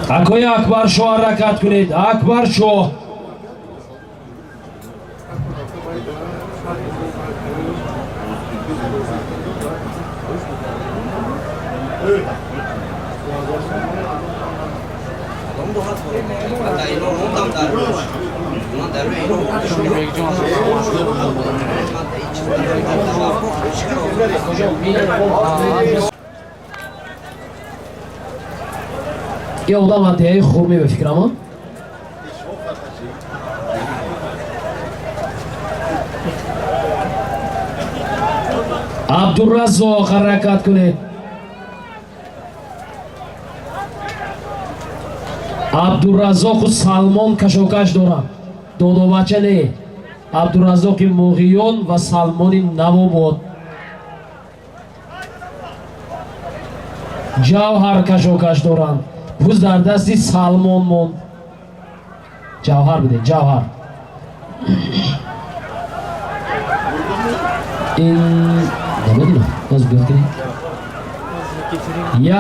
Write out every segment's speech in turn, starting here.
Акои Акбаршоҳ, ҳаракат кунед. Акбаршоҳ, ин одам аз деҳаи Хурмӣ, ба фикрам. Абдураззоқ, ҳаракат кунед. Абдураззоқу Салмон кашокаш доранд, додобача не. Абдураззоқи Муғиён ва Салмони Навобод, Ҷавҳар кашокаш доранд. Буз дар дасти Салмон монд. Ҷавҳар буде, Ҷавҳар. Ин намедонам, боз биёд кунед.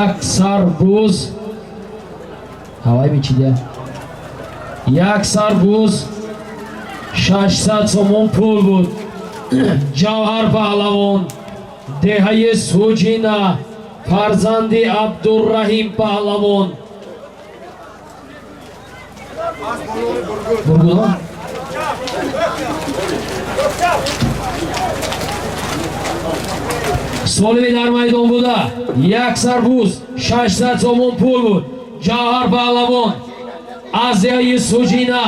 Як сар буз ҳавай мечида, як сар буз, 600 сомон пул буд. Ҷавҳар Паҳлавон, деҳаи Суҷина, фарзанди Абдурраҳим Паҳлавон. Бургудон. Солими дар майдон буда, як сар буз, 600 сомон пул буд. Ҷавҳар Паҳлавон аз деҳаи Суҷина,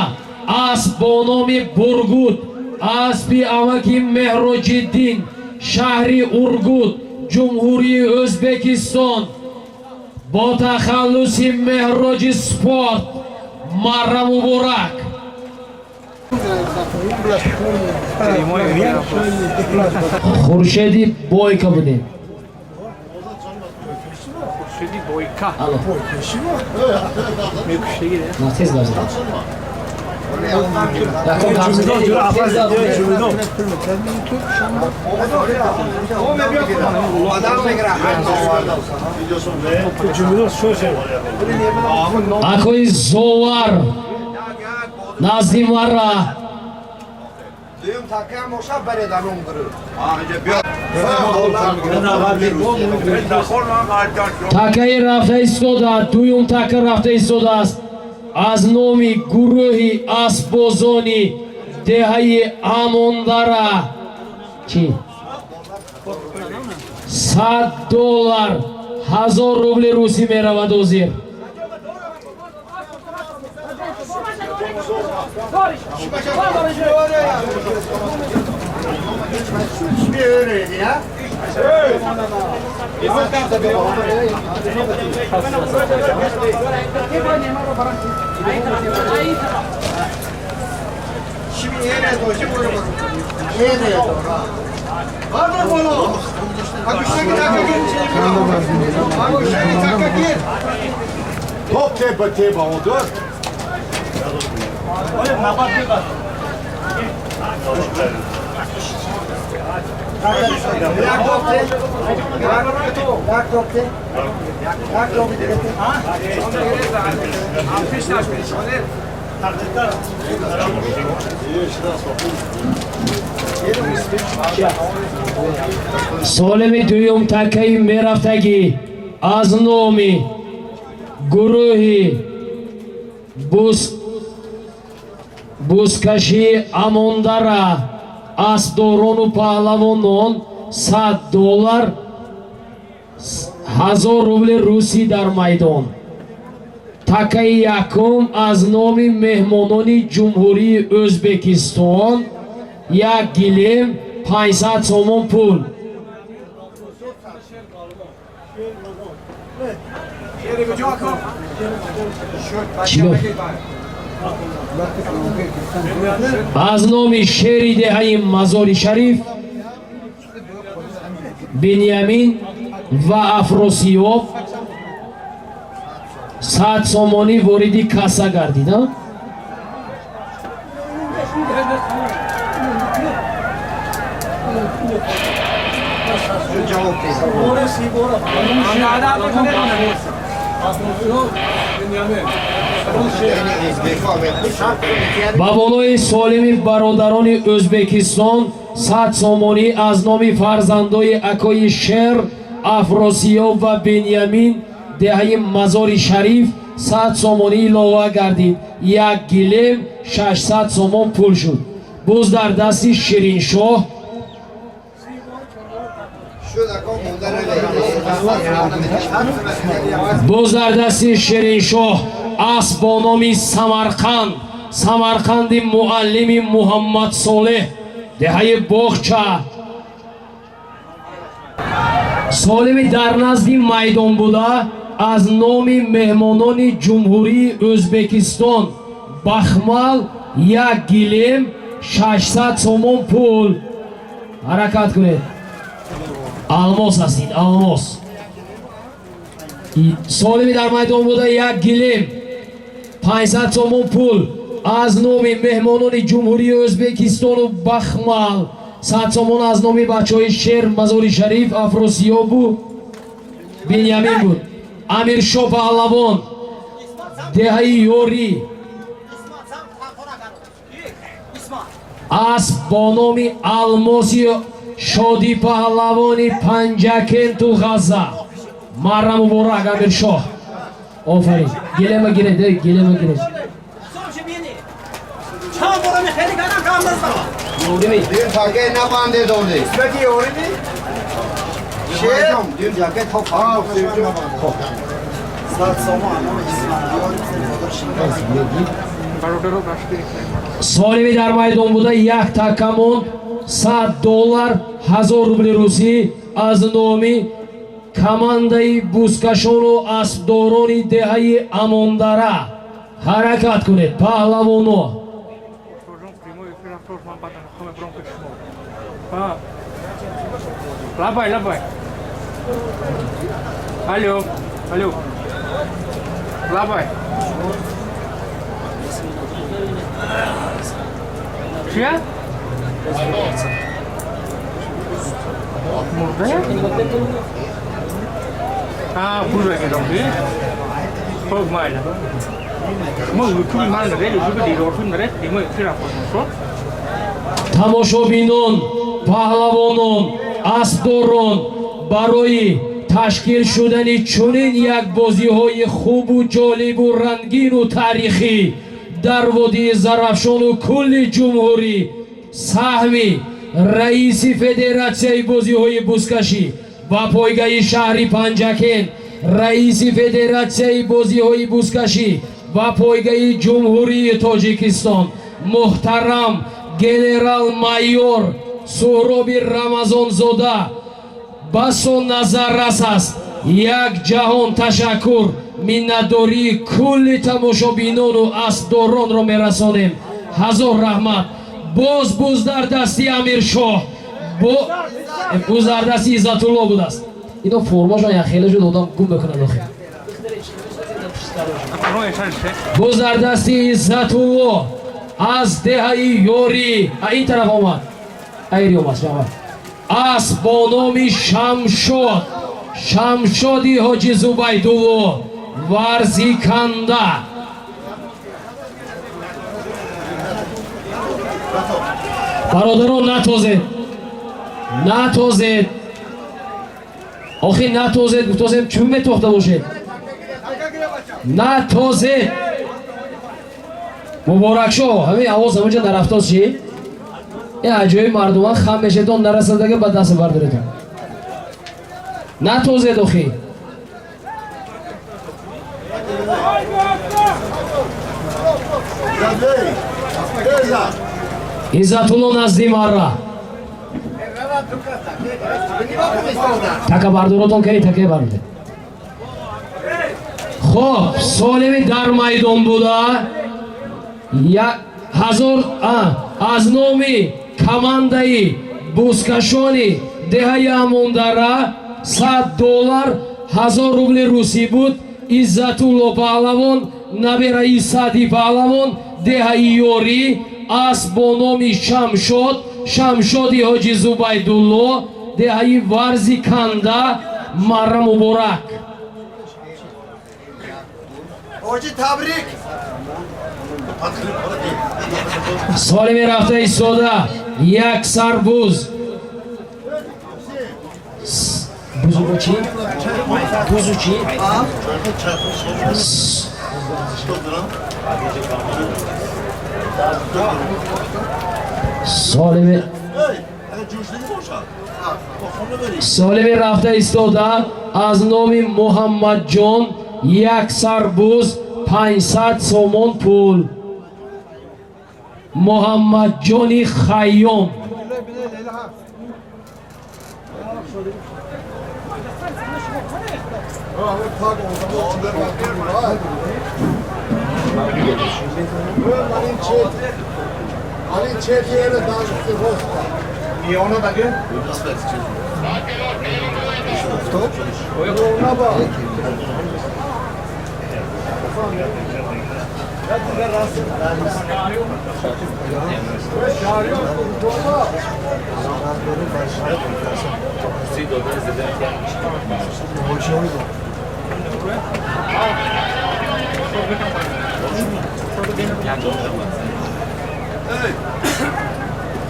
асп бо номи Бургуд, аспи амаки Меҳроҷиддин, шаҳри Ургут, Ҷумҳурии Ӯзбекистон, бо тахаллуси Меҳроҷи Спорт. Марра муборак! Хуршеди Бойка будем. Хуршеди Бойка. Алло. Мекуштагида. На, тез гап задам. Якум гап задем, тез гап задем. Акои Зовар, назди мара. Дуюм такам боша, баред анон гурӯ. Такаи рафта истода, дуюм така рафта истодааст. Аз номи гурӯҳи аспбозони деҳаи Амондара чӣ? 100 доллар, 1000 рубли русӣ меравад ҳозир. Топ теба теба одор. Солими дуюм такаи мерафтагӣ аз номи гурӯҳи бузкашии Амондара, аспдорону паҳлавонон, 100 доллар, 1000 рубли русӣ дар майдон. Такаи якум аз номи меҳмонони Ҷумҳурии Ӯзбекистон, як гилем, 500 сомон пул. Чӣ гуфт? Аз номи шери деҳаи Мазори Шариф, Биньямин ва Афросиёб, 100 сомонӣ вориди касса гардид, а? Ба болои солими бародарони Ӯзбекистон 100 сомонӣ аз номи фарзандои акои Шер, Афросиёб ва Беньямин, деҳаи Мазори Шариф 100 сомонӣ илова гардид. Як гилем 600 сомон пул шуд. Буз дар дасти Шириншоҳ. Шуд ако монда. Боз дар дасти Шириншоҳ асп бо номи Самарқанд, Самарқанди муаллими Муҳаммад Солеҳ, деҳаи Боғча. Солими дар назди майдон буда аз номи меҳмонони Ҷумҳурии Ӯзбекистон бахмал, як гилем, 600 сомон пул. Ҳаракат кунед, алмос ҳастид, алмос. Солими дар майдон буда як гилем, 500 сомон пул аз номи меҳмонони Ҷумҳурии Ӯзбекистону бахмал 100 сомон аз номи бачаҳои Шер, Мазори Шариф, Афросиёбу Биньямин буд. Амиршо Паҳлавон, деҳаи Ёрӣ, асп бо номи Алмоси Шоди Паҳлавони Панҷакенту Ғазза. Марра муборак, Амиршоҳ, офарин! Гилема гиред, эй, гилема гиред. Чанд бора мехели кардам, кам назадам. Ёрими. Дим таке набанде доди. Исмати ёрими? Шер. Дим таке топ. Бародаро башти. Солими дар майдон буда як такамон 100 доллар, 1000 рубли русӣ аз номи командаи бузкашону аспдорони деҳаи Амондара. Ҳаракат кунед, паҳлавоно. Ҷон, прямой эфир рафтор, ман баъдан хом бром пеш шумо. Ҳа. Лабай, лабай. Алло, алло. Лабай. Чия? Мурда? А, пул бегирам, ди? Хоб, майла. Шумо ютуби ман наред, ютуби дидортун наред, прямой эфир рафтор шуд. Тамошобинон, паҳлавонон, аспдорон, барои ташкил шудани чунин як бозиҳои хубу ҷолибу рангину таърихӣ дар водии Зарафшону кулли ҷумҳурӣ саҳми раиси Федератсияи бозиҳои бузкашӣ ва пойгаи шаҳри Панҷакент, раиси Федератсияи бозиҳои бузкашӣ ва пойгаи Ҷумҳурии Тоҷикистон муҳтарам генерал-майор Суҳроби Рамазонзода басо назаррас аст. Як ҷаҳон ташаккур, миннатдории кулли тамошобинону аспдоронро мерасонем. Ҳазор раҳмат. Боз буз дар дасти Амиршоҳ, буз дар дасти Иззатулло будааст. Ино формашон яхеле шуд, одам гум мекунад охир. Буз дар дасти Иззатулло аз деҳаи Ёрӣ. А ин тараф омад, айри омад шава. Асп бо номи Шамшод, Шамшоди Ҳоҷи Зубайдулло, Варзиканда. Бародарон, натозед, натозед, охи, натозед, гуфтозем, чун метохта бошед, натозед. Муборакшо, ҳамин овоз ҳамонҷа нарафтоз чи? Ин аҷоиб мардуман хам мешедон, нарасадага ба даст бардоретон. Натозед охи. Иззатулло назди марра. Така бардоротон кани, таке бардоред. Хоб, солими дар майдон буда ҳазор аз номи командаи бузкашони деҳаи Амондара 100 доллар, 1000 рубли русӣ буд. Иззатулло Паҳлавон, набираи Сади Паҳлавон, деҳаи Ёрӣ, асп бо номи Шамшод, Шамшоди Ҳоҷи Зубайдулло, деҳаи Варзи Канда. Марра муборак. Оҷи табрик. Солими рафта истода як сар буз. Бузу чӣ? Бузу чӣ? Солими рафта истода аз номи Муҳаммадҷон як сар буз 500 сомон пул. Муҳаммадҷони Хайём.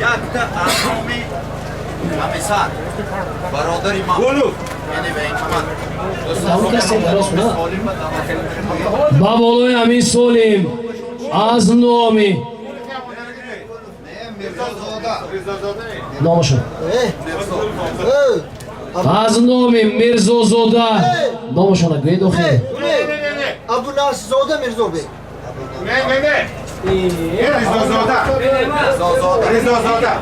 Якта аз номи комиссар бародари ман, яъне ба эътимод Ба болои ҳамин солим аз номи номашон аз номи Мирзозода номашона гӯед охир. Абунасзода Мирзобек. Не, не, не. Ризозода. Ризозода.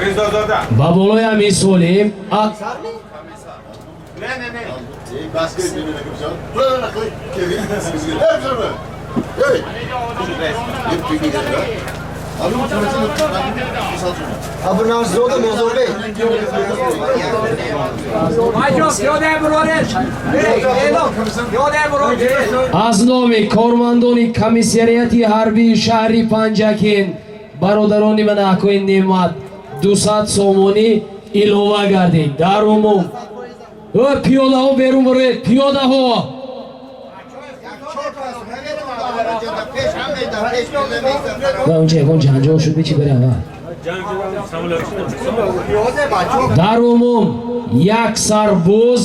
Ризозода. Ба болои ҳамин солим Не, не, не. Абунасзода Мирзобек. Аз номи кормандони комиссариати ҳарбии шаҳри Панҷакент бародарони ман акои Неъмат 200 сомонӣ илова гардид. Дар умум пиёдаҳо берун бароед, пиёдаҳо. Онҷа ягон ҷанҷол шуд бичи барем. Дар умум як сар буз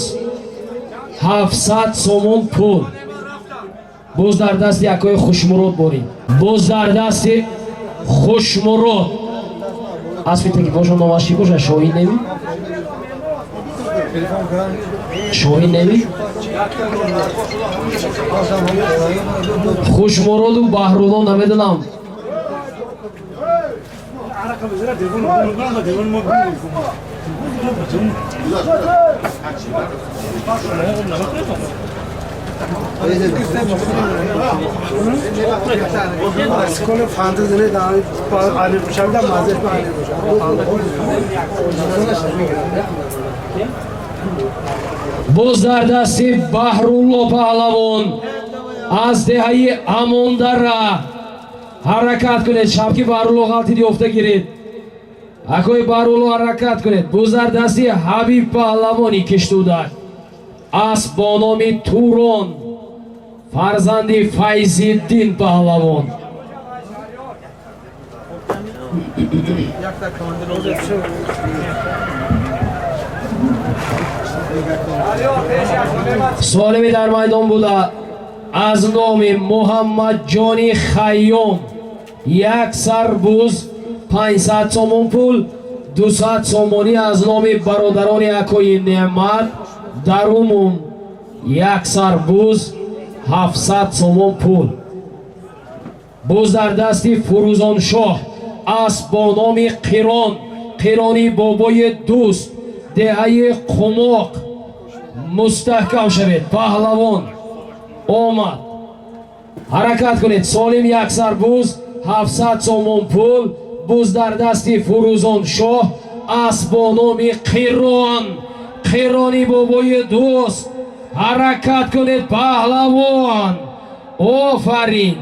700 сомон пул. Боз дар дасти акои Хушмурод борид. Боз дар дасти Хушмурод. Аспи таки бошон номаш чӣ бошад? Шоҳин неви? Шоҳин неви? Хушмуроду Баҳрулло намедонам. Боз дар дасти Баҳрулло паҳлавон аз деҳаи Амондара ҳаракат кунед. Шабки Баҳрулло ғалтид ёфта гиред. Акои Баҳрулло ҳаракат кунед. Боз дар дасти Ҳабиб паҳлавони киштудак асп бо номи Турон фарзанди Файзиддин паҳлавон. Солими дар майдон буда аз номи Муҳаммадҷони Хайём як сар буз 500 сомон пул, 200 сомонӣ аз номи бародарони акои Неъмат. Дар умум як сар буз 700 сомон пул. Буз дар дасти Фурӯзоншоҳ асп бо номи Қирон, Қирони бобои дӯст, деҳаи Қумоқ. Мустаҳкам шавед, паҳлавон омад. Ҳаракат кунед. Солим як сар буз 700 сомон пул. Буз дар дасти Фурӯзоншоҳ асп бо номи Қирон, Қирони бобои дӯст. Ҳаракат кунед паҳлавон. Офарин.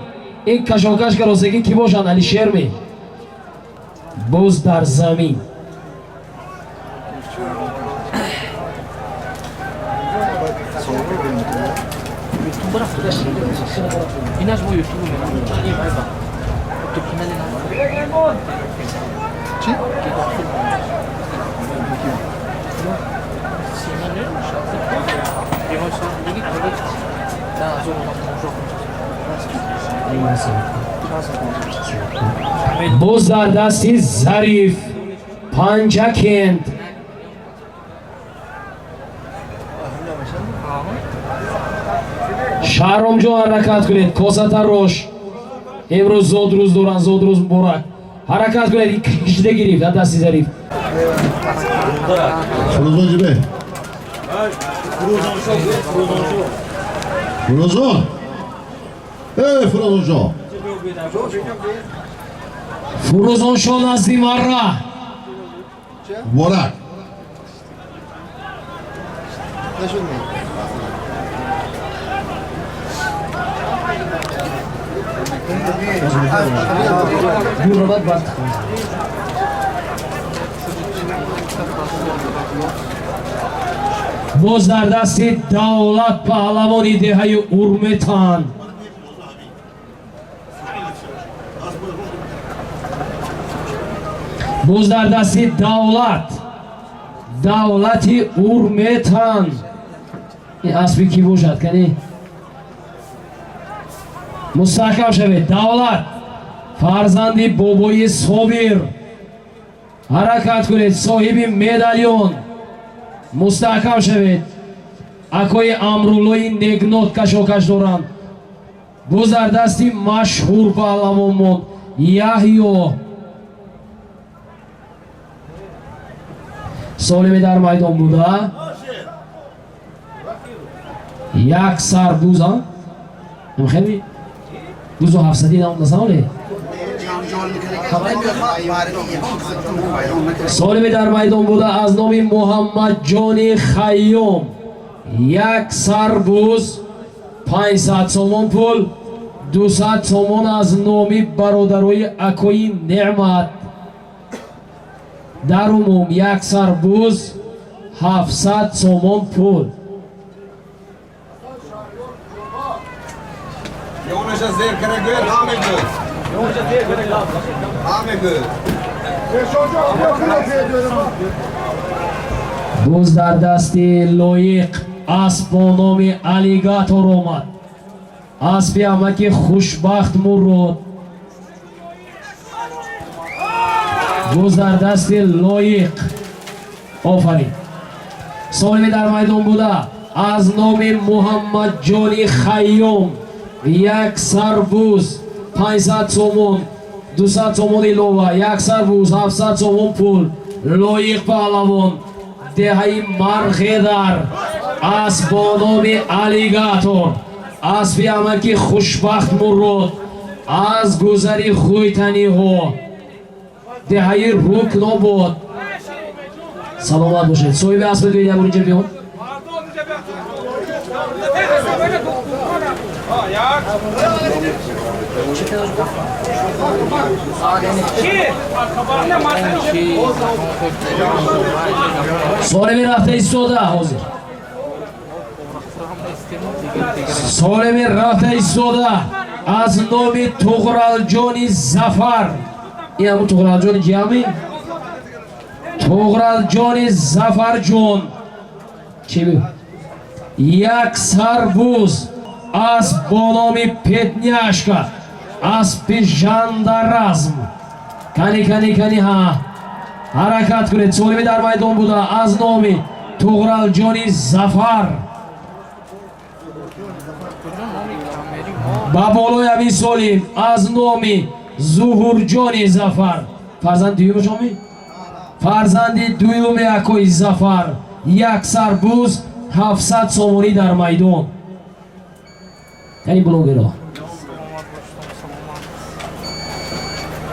Ин кашокаш каросагӣ кӣ бошанд? Алишерми? Буз дар замин. Инаш мо ютуб мерам. Ин вайба. Ютуб канали на. Чӣ? Боз дар дасти Зариф, Панҷакент. Шаҳромҷон, ҳаракат кунед, косатарош имрӯз зодрӯз доранд, зодрӯз муборак. Ҳаракат кунед, кишида гирифт аз дасти Зариф. Фурӯзон ҷибе. Фурӯзон. Эй, Фурӯзоншоҳ. Фурӯзоншоҳ назди марра. Муборак. Нашуд ми. Гурабад бад. Боз дар дасти Давлат, паҳлавони деҳаи Урметан. Боз дар дасти Давлат, Давлати Урметан. Ин аспи кӣ бошад? Кани, мустаҳкам шавед. Давлат, фарзанди бобои Собир, ҳаракат кунед, соҳиби медалён, мустаҳкам шавед. Акои Амруллои Негнот кашокаш доранд. Боз дар дасти машҳур паҳлавонмон Яҳё. Солиме дар майдон буда, як сар буза хеле бузу ҳафтсадӣ намдасамоле. Солиме дар майдон буда, аз номи Муҳаммадҷони Хайём як сар буз, 500 сомон пул, 200 сомон аз номи бародарои акои Неъмат. Дар умум як сар буз, 700 сомон пул. Ёнаша зер кара гӯяд, ҳаме гӯ. Ҳаме гӯ. Буз дар дасти Лоиқ, асп бо номи Аллигатор омад, аспи амаки Хушбахт Мурод. Буз дар дасти Лоиқ, офарин. Солими дар майдон буда, аз номи Муҳаммадҷони Хайём як сар буз, 500 сомон, 200 сомон илова, як сар буз, 700 сомон пул. Лоиқ паҳлавон, деҳаи Марғедар, асп бо номи Аллигатор, аспи амаки Хушбахт Мурод аз гузари Ғӯйтаниҳо, деҳаи Рукнобод. Саломат бошед. Соҳиби асп бигӯед, як инҷа биён. Солими рафта истода, ҳозир солими рафта истода, аз номи Туғралҷони Зафар. Ин ҳамун Туғралҷони ҷиами Туғралҷони Зафарҷон чӣ бу? Як сарбуз, асп бо номи Петняшка, аспи жандаразм. Кани, кани, кани, ҳа, ҳаракат кунед. Солими дар майдон буда, аз номи Туғралҷони Зафар. Ба болои ҳамин солим аз номи Зуҳурҷони Зафар, фарзанди дуюмашоми, фарзанди дуюми акои Зафар, як сарбуз, 700 сомонӣ дар майдон. Яъни блогерҳо.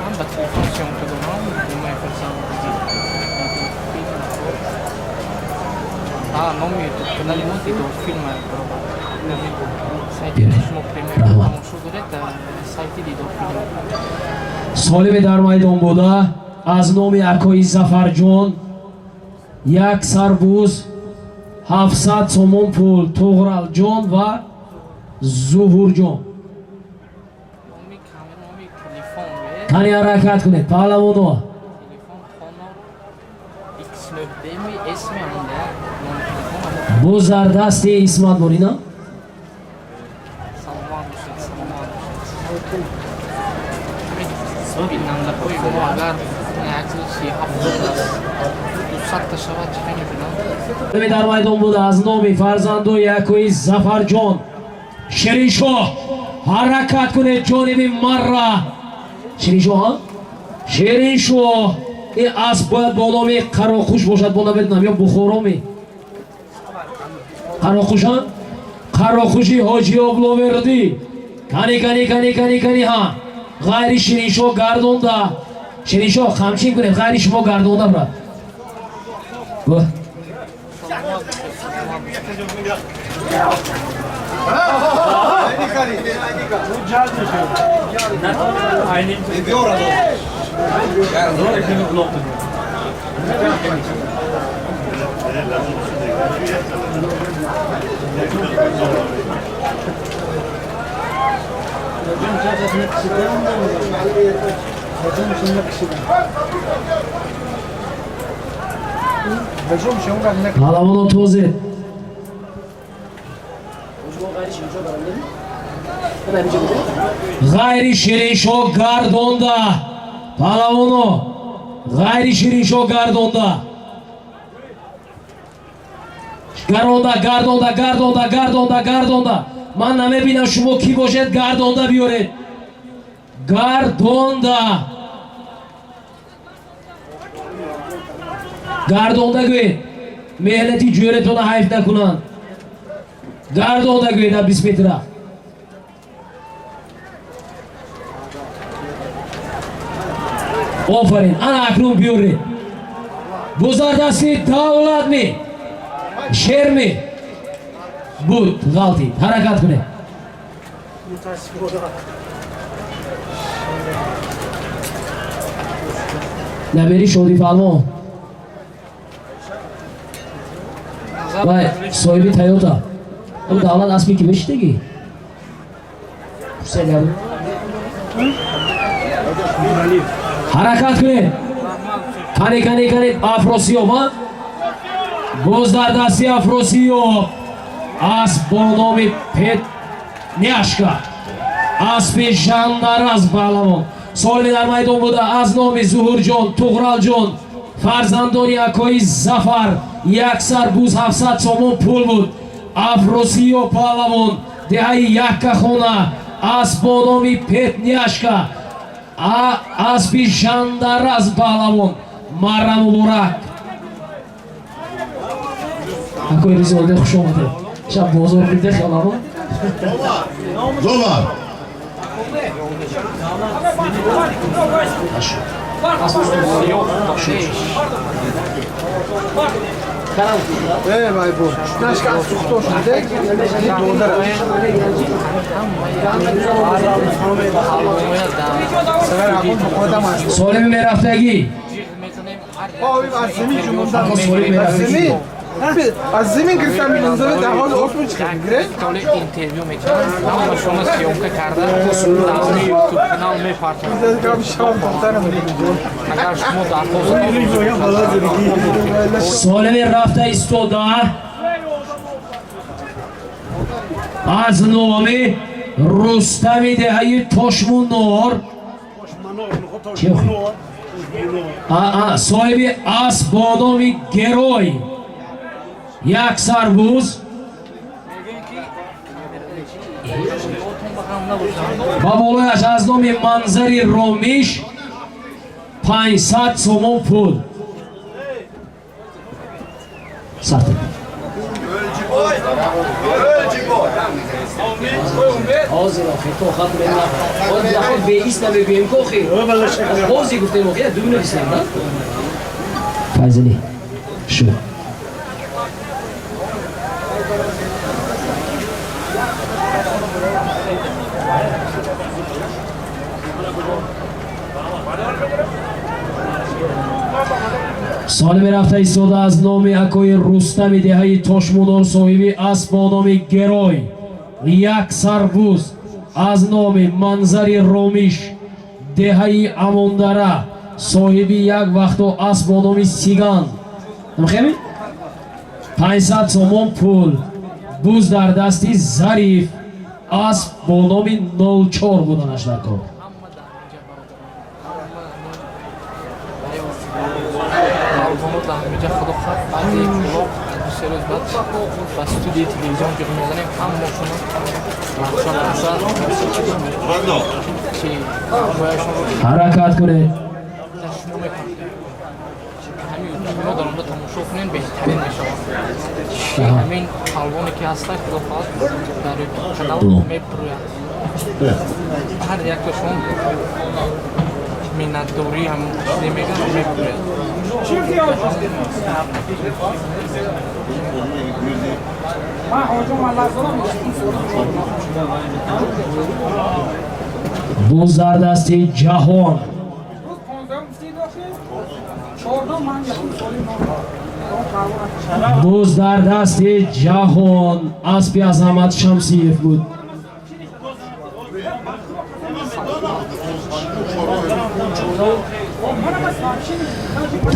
Ман ба телефон съёмка дорам, думаю, фарзанд. А, номи ютуб канали мо Дидор филм баробар. Сайти шумо премьер тамошо доред, сайти Дидор филм. Солиме дар майдон буда, аз номи акои Зафарҷон як сарбуз, 700 сомон пул, Туғралҷон ва Зуҳурҷон. Кани ҳаракат кунед, паҳлавоно. Бузардасти Исмат Борина. Дар майдон буда аз номи фарзандои акои Зафарҷон Шириншоҳ. Ҳаракат кунед ҷониби марра. Шириншоҳ, Шириншоҳ. Ин асп бояд бо номи Қароқуш бошад, бо намедонам ё Бухороми. Қароқуша? Қароқуши Ҳоҷи Обловердӣ. Кани кани кани кани кани ҳа. Ғайри Шириншоҳ гардонда. Шириншоҳ қамчин кунед, ғайри шумо гардонда брат. Паҳлавоно тозе. Ғайри Шириншоҳ гардонда. Паҳлавоно ғайри Шириншоҳ гардонда. Гардонда, гардонда, гардонда, гардонда, гардонда. Ман намебинам шумо кӣ бошед, гардонда биёред. Гардонда. Гардонда гӯед. Меҳнати ҷӯретона ҳайф накунанд. Гардонда гӯед а 20 метра. Офарин, ана акнун биёред. Бузардасти давлатми? Шерми? Буд, ғалтид. Ҳаракат кунед. Набери Шоди Паҳлавон. Вай, соҳиби Тойота. Он давлат аспи ки бешидагӣ? Ҳаракат кунед. Кани кани кани Афросиёб, ҳа? Боз дар дасти Афросиёб асп бо номи Петняшка. Аспи жандараз паҳлавон. Солими дар майдон буда аз номи Зуҳурҷон, Туғралҷон, фарзандони акои Зафар, як сар буз 700 сомон пул буд. Афросиёб паҳлавон, деҳаи Яккахона, асп бо номи Петняшка, аспи жандараз паҳлавон. Марра муборак. Акои Ризоде, хуш омадед. Шаб бозор биде хеламо. Зовар. Вай бо. Нашка аз сухто шуде. Солими мерафтагӣ. Аз замин гирифтам милонзода дар ҳоли осмон чӣ гиред? Интервью мекунам, ҳама шумо съёмка карда, дар YouTube канал мепартонам. Агар шумо дархост Солими рафта истода аз номи Рустами деҳаи Тошмунор, соҳиби асп бо номи Герой, як сарбуз ва болояш аз номи Манзари Ромиш 500 сомон пул. Ҳозир охи то хат мена. Ҳозир беист намегӯем охи. Ҳозир гуфтем охи, ду нависем, на? Файзали. Шу. Солими рафта истода аз номи акои Рустами деҳаи Тошмунор, соҳиби асп бо номи Герой, Як сарбуз аз номи Манзари Ромиш, деҳаи Амондара, соҳиби як вақту асп бо номи Сиган. Намхеми? 500 сомон пул. Буз дар дасти Зариф, асп бо номи 04 буданаш дар кор. Ба студияи телевизион ҷиғ мезанем, ҳамашонро лаҳза лаҳза ки ҳаракат кунед. Шумо мефаҳмед, ҳамин ютуб дар онҷо тамошо кунед, беҳтарин мешавад. Ҳамин палвоне ки ҳаста, худо хоҳад, дар ютуб канал мепурӯяд. Ҳар якташон миннатдорӣ ҳам чизе мегӯяд, мепурӯяд. Буз дар дасти Ҷаҳон. Буз дар дасти Ҷаҳон, аспи Азамат Шамсиев буд.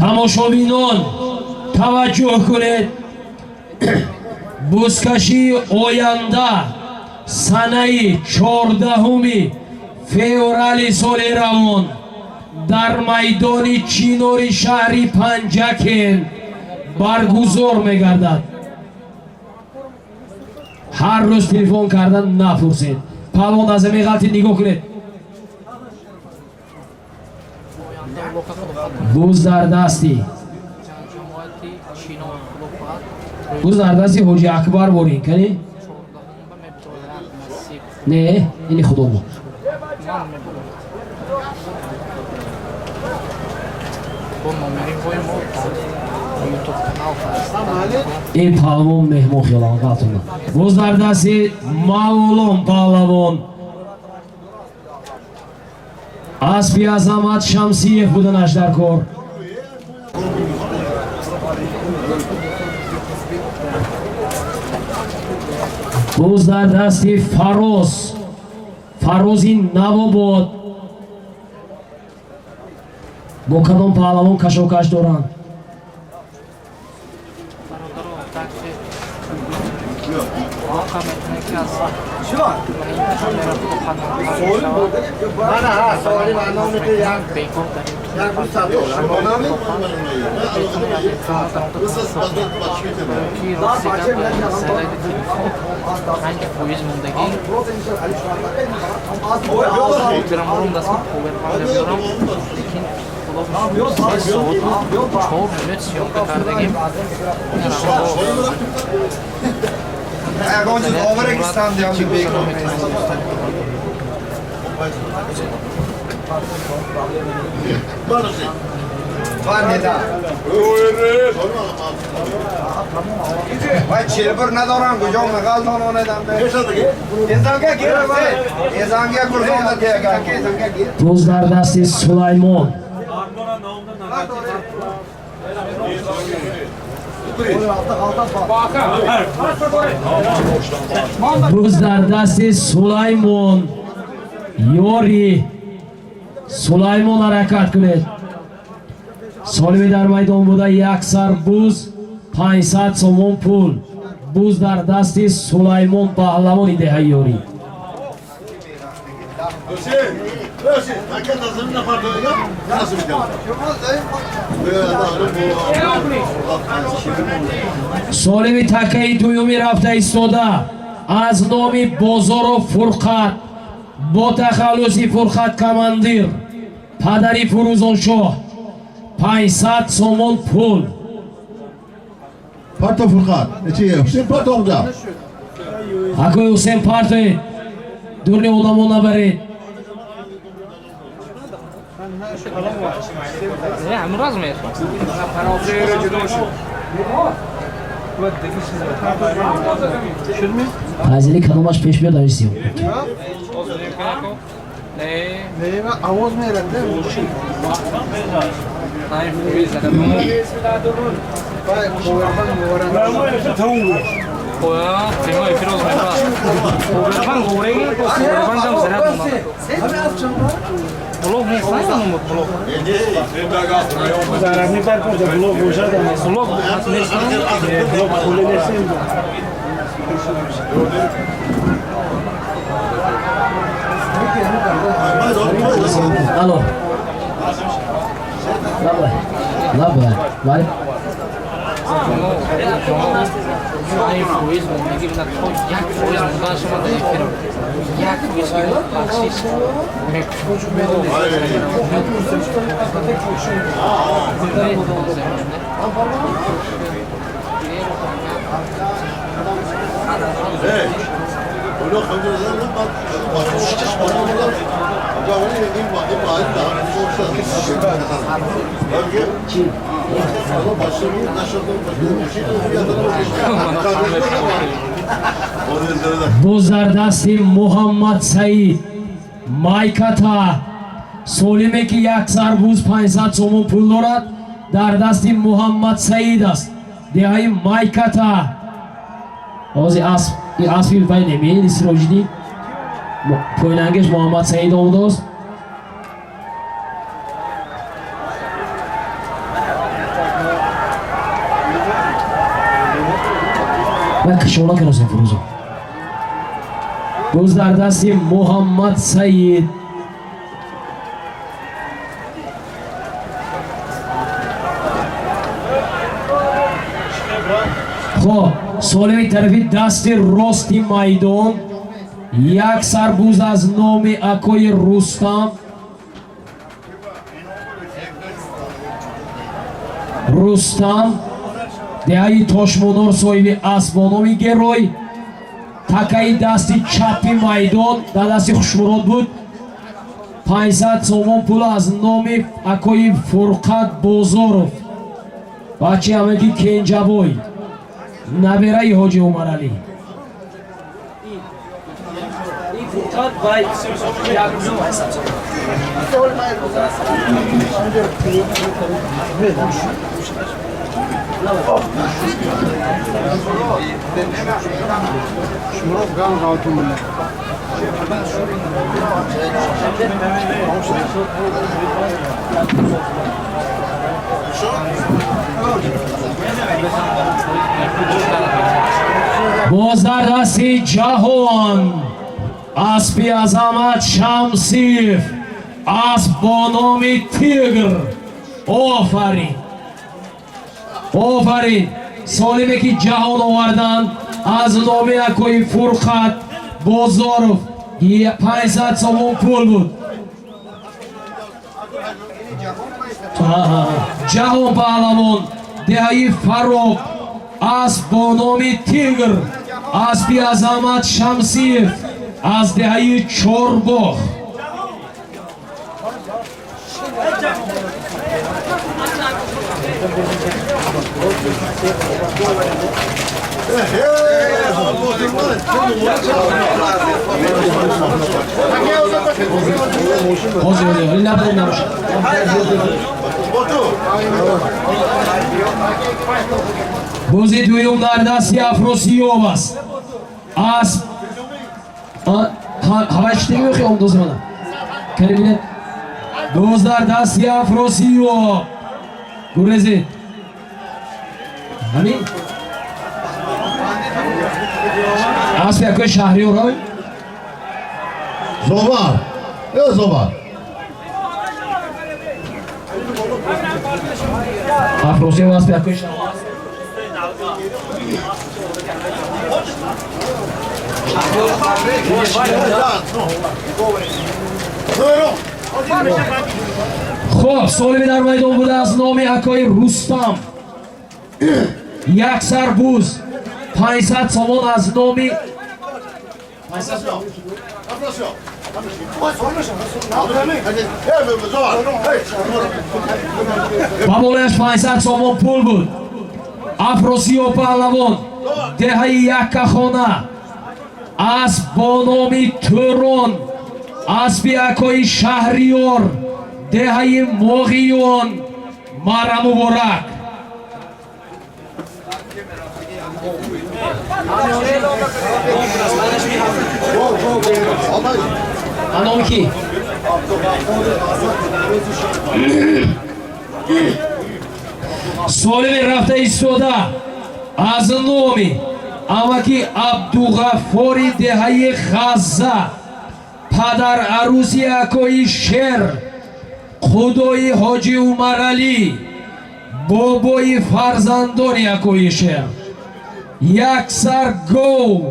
Тамошобинон, таваҷҷӯҳ кунед. Бузкашии оянда санаи 14 феврали соли равон дар майдони Чинори шаҳри Панҷакент баргузор мегардад. Ҳар рӯз телефон кардан напурсед. Палвон аз ҳамин ғалти нигоҳ кунед. Буз дар дасти буз дар дасти Ҳоҷи Акбар борин кани? Не, ини худо буд. Ин палвон меҳмон хиёлам ғалтунда. Буз дар дасти Мавлон паҳлавон, аспи Азамат Шамсиев буданаш дар кор. Буз дар дасти Фароз, Фарози Навобод. Бо кадом паҳлавон кашокаш доранд? Вай челбир надорам, куҷо мағалтон онедам. Эзанга гир, эзанга гурзонда тега. Буз дар дасти Сулаймон. Буз дар дасти Сулаймон. Ёри Сулаймон, ҳаракат кунед. Солими дар майдон буда як сар буз, 500 сомон пул. Буз дар дасти Сулаймон паҳлавони деҳаи Ёрӣ. Солими такаи дуюми рафта истода аз номи Бозоров Фурқат бо тахаллуси Фурқат командир, падари Фурӯзоншоҳ, 500 сомон пул. Парто Фурқат. Чӣ? Ҳусейн парто онҷа. Акои Ҳусейн партоед. Дурни одамо набаред. Файзали кадомаш пеш биёд, ависиё. Не, овоз мерад. Прямой эфир оз мебарад. Повербанк гореги, повербанк ҳам заряд монад. Блок нест, на блок. Зарядни бар блок бошад. Блок нест. Блок пули нест. Алло. Лабай. Лабай. Вари. 5% мондагӣ бинад, то 1% мондан шума дар эфир 1% бахшиш. Боз дар дасти Муҳаммад Саид майката солиме ки як сарбуз 500 сомон пул дорад, дар дасти Муҳаммад Саид аст. Деҳаи майката. Ози асп аспи вай немиени Сироҷиддин пойнангеш Муҳаммад Саид омудааст. Ва кишона куносем Фирӯзо. Боз дар дасти Муҳаммад Саид. Хоб, солими тарафи дасти рости майдон як сарбуз аз номи акои Рустам. Рустам деҳаи Тошмонор соҳиби асп бо номи Герой. Такаи дасти чапи майдон дар дасти Хушмурод буд. 500 сомон пул аз номи акои Фурқат Бозоров, бачаи ҳамаки Кенҷабой, набираи ҳоҷи Умаралӣ. Ин Фурқат вай як рӯза 500 сомон. Боз дар дасти Ҷаҳон аспи Азамат Шамсиев, асп бо номи Тигр. Офарин, офарин. Солиме ки ҷаҳон оварданд аз номи акои Фурқат Бозоров 500 сомон пул буд. Ҷаҳон паҳлавон деҳаи Фароб, асп бо номи Тигр, аспи Азамат Шамсиев аз деҳаи Чорбоғ. Бози дуюм дар дасти Афросиёб аст. Асп ҳаваштеги мехоҳи омдози мана кани бинед. Боз дар дасти Афросиёб гурезед. Ҳамин асп якои Шаҳриёр. Зовар. Э Зовар. Афросиёб асп якои Шаҳриёр. Хоб, солими дар майдон буда аз номи акои Рустам як сарбуз 500 сомон аз номи ба болояш 500 сомон пул буд. Афросиёб паҳлавон деҳаи Яккахона, асп бо номи Турон, аспи акои Шаҳриёр деҳаи Моғиён. Мара муборак. Аном ки? Солими рафта истода аз номи амаки Абдуғаффори деҳаи Ғазза, падар арӯси акои Шер, худои Ҳоҷи Умаралӣ, бобои фарзандони акои Шер, як сар гов.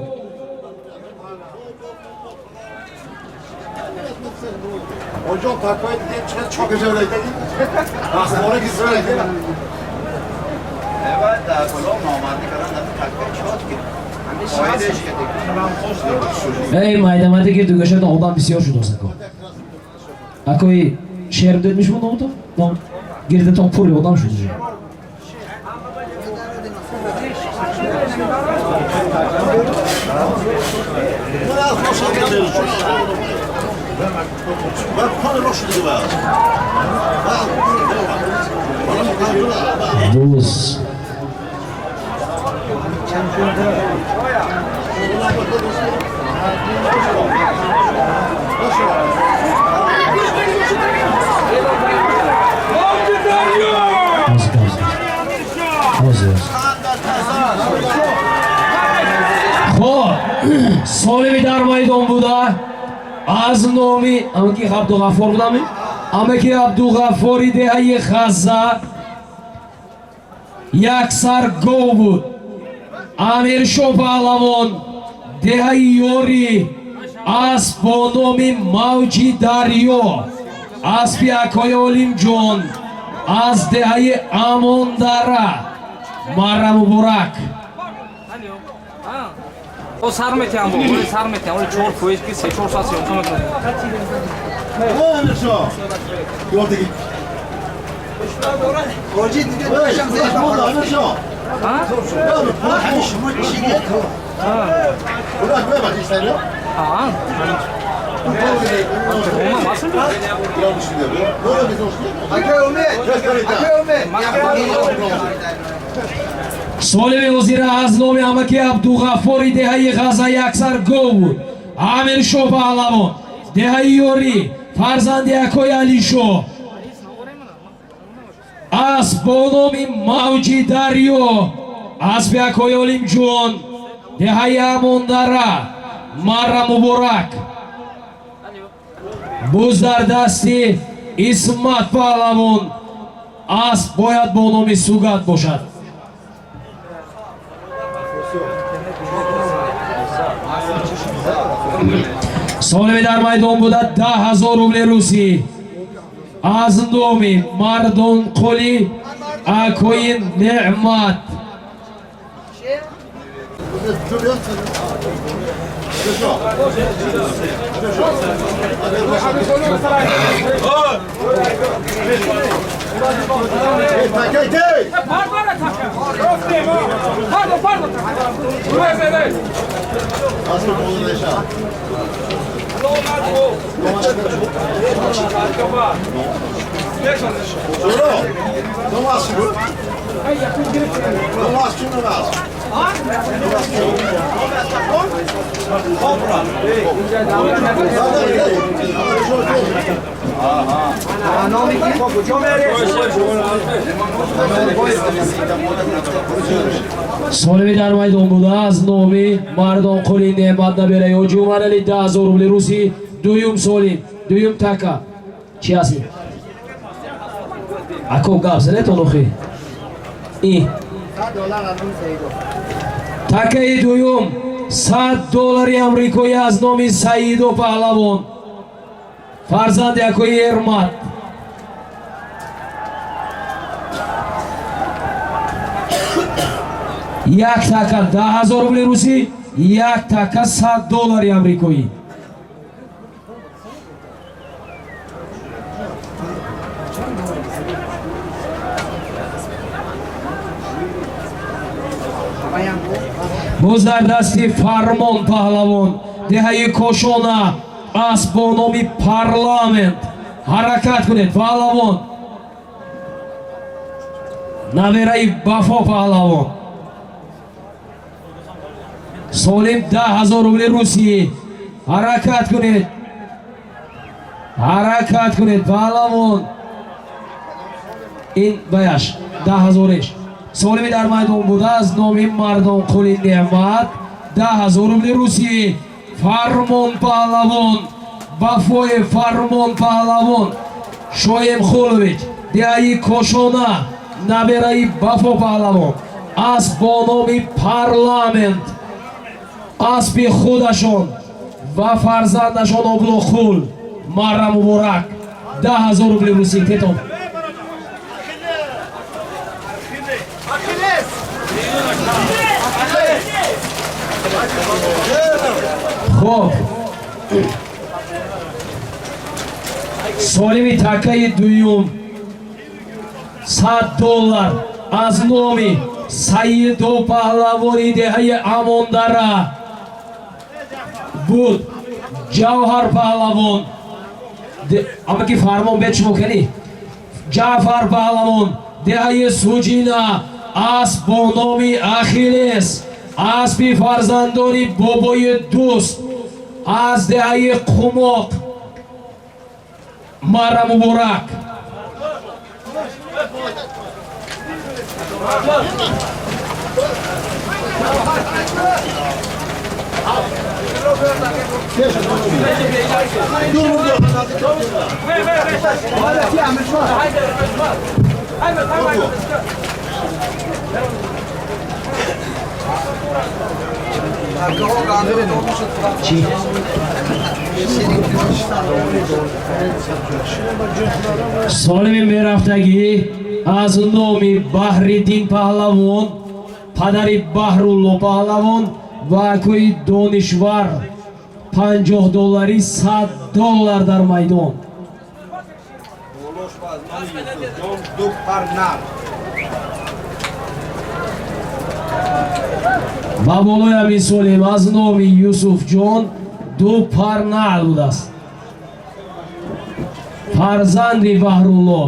Hocam takvayı diye çıkar çok güzel öyle. Aslında güzel öyle. Evet, kulağım normalde karan da takvayı çok ki. Эй, майдамаде ки дугашатон одам бисёр шуд осако. Акои Шер дед мишмон номто? Ном гирдатон пури одам шуд уже. Буз. Хоб, солими дар майдон буда аз номи амаки Абдуғаффор будами? Амаки Абдуғаффори деҳаи Ғазза як сар гов буд. Амиршо паҳлавон деҳаи Ёрӣ асп бо номи Мавҷи Дарё, аспи акои Олимҷон аз деҳаи Амондара. Мара муборак. О сар метиҳам, бо сар метиҳам, оли 4 фоиз ки 3-4 соат съёмка мекунам. А? Солими ҳозира аз номи амаки Абдуғаффори деҳаи Ғаза яксар гов буд. Амиршо паҳлавон деҳаи Ёрӣ, фарзанди акои Алишо, асп бо номи Мавҷи Дарё, аспи акои Олимҷон деҳаи Амондара. Мара муборак. Буз дар дасти Исмат паҳлавон, асп бояд бо номи Сугат бошад. Солими дар майдон буда 10 000 рубли русӣ аз номи Мардонқули акои Неъмат. Солими дар майдон буда аз номи Мардонқули Неъмат набераи Ҳоҷи Умарали 10 000 рубли русӣ. Дуюм солим, дуюм така. Чӣ ҳастӣ? Ако гап занетон охи. И такаи дуюм 100 доллари амрикоӣ аз номи Саидо паҳлавон, фарзанди акои Эрмат. Як така 10 000 рубли русӣ, як така 100 доллари амрикоӣ. Боз дар дасти Фармон паҳлавон деҳаи Кошона асп бо номи Парламент. Ҳаракат кунед, паҳлавон. Набераи Бафо паҳлавон. Солим 10 000 рубли русӣ. Ҳаракат кунед, ҳаракат кунед, паҳлавон. Ин баяш 10 000-еш. Солими дар майдон буда аз номи Мардонқули Неъмат 10 000 рубли русӣ. Фармон паҳлавон, Вафои Фармон паҳлавон Шоимхулович, деҳаи Кошона, набераи Вафо паҳлавон, асп бо номи Парламент, аспи худашон ва фарзандашон Облоқул. Марра муборак, 10 000 рубли русӣ. Тетон. Хоб, солими такаи дуюм 100 доллар аз номи Саидо паҳлавони деҳаи Амондара буд. Ҷавҳар паҳлавон, амаки Фармон бед, шумо кани. Ҷаъфар паҳлавон, деҳаи Суҷина, асп бо номи Ахиллес, аспи фарзандони бобои Дӯст аз деҳаи Қумоқ. Марра муборак. Чӣ? Солими мерафтагӣ аз номи Баҳриддин паҳлавон, падари Баҳрулло паҳлавон ва акои Донишвар 50 доллари, 100 доллар дар майдон. Болош ва аз номи Юсуфҷон ду пар нар. Ва болои ҳамин солим аз номи Юсуфҷон ду пар наъл будааст. Фарзанди Баҳрулло,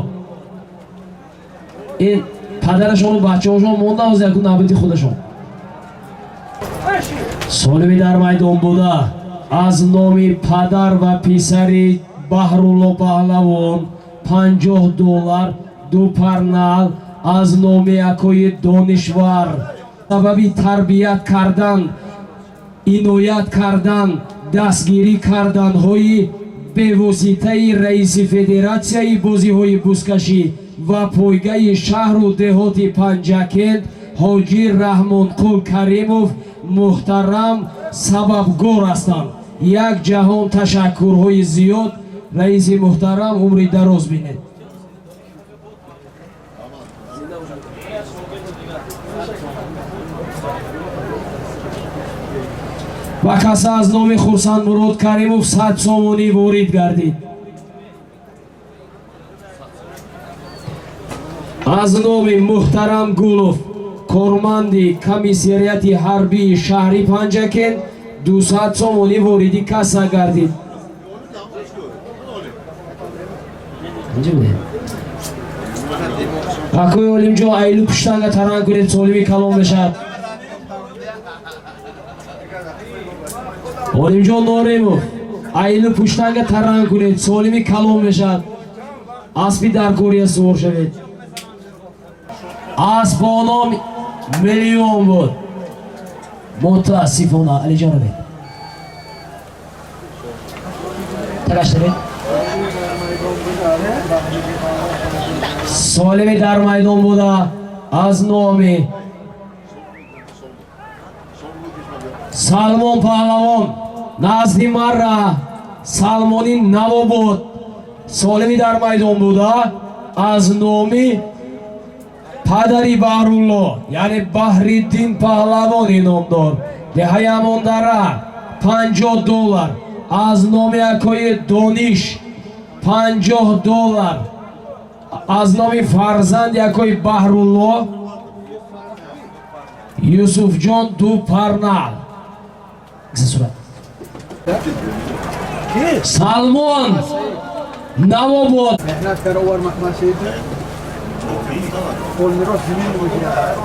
ин падарашону бачаҳошон монда, оз яку навбати худашон. Солими дар майдон буда аз номи падар ва писари Баҳрулло паҳлавон 50 доллар, ду пар наъл аз номи акои Донишвар. Сабаби тарбият кардан, иноят кардан, дастгирӣ карданҳои бевоситаи раиси федератсияи бозиҳои бузкашӣ ва пойгаи шаҳру деҳоти Панҷакент ҳоҷӣ Раҳмонқул Каримов муҳтарам сабабгор ҳастанд. Як ҷаҳон ташаккурҳои зиёд, раиси муҳтарам, умри дароз бинед. Ва каса аз номи Хурсандмурод Каримов 100 сомонӣ ворид гардид. Аз номи муҳтарам Гулов, корманди комиссариати ҳарбии шаҳри Панҷакент, 200 сомонӣ вориди касса гардид. Акои Олимҷон, айлу пуштанга таранг кунед, солими калон мешавад. Олимҷон Норемов, айлу пуштанга таранг кунед, солими калон мешавад. Аспи даркория сувор шавед. Асп бо ном Миллион буд, мутаассифона. Алиҷон, равед, тагаштавед. Солими дар майдон буда аз номи Салмон паҳлавон, назди Марра, Салмони Навобод. Солими дар майдон буда аз номи падари Баҳрулло, яъне Баҳриддин паҳлавони номдор, деҳаи Амондара, 50 доллар. Аз номи акои Дониш 50 доллар. Аз номи фарзанди акои Баҳрулло Юсуфҷон ду пар наъл. Сурат. Салмон Навобод. Меҳнат карда овар махмасиди. Пол мирос зимин мегирад.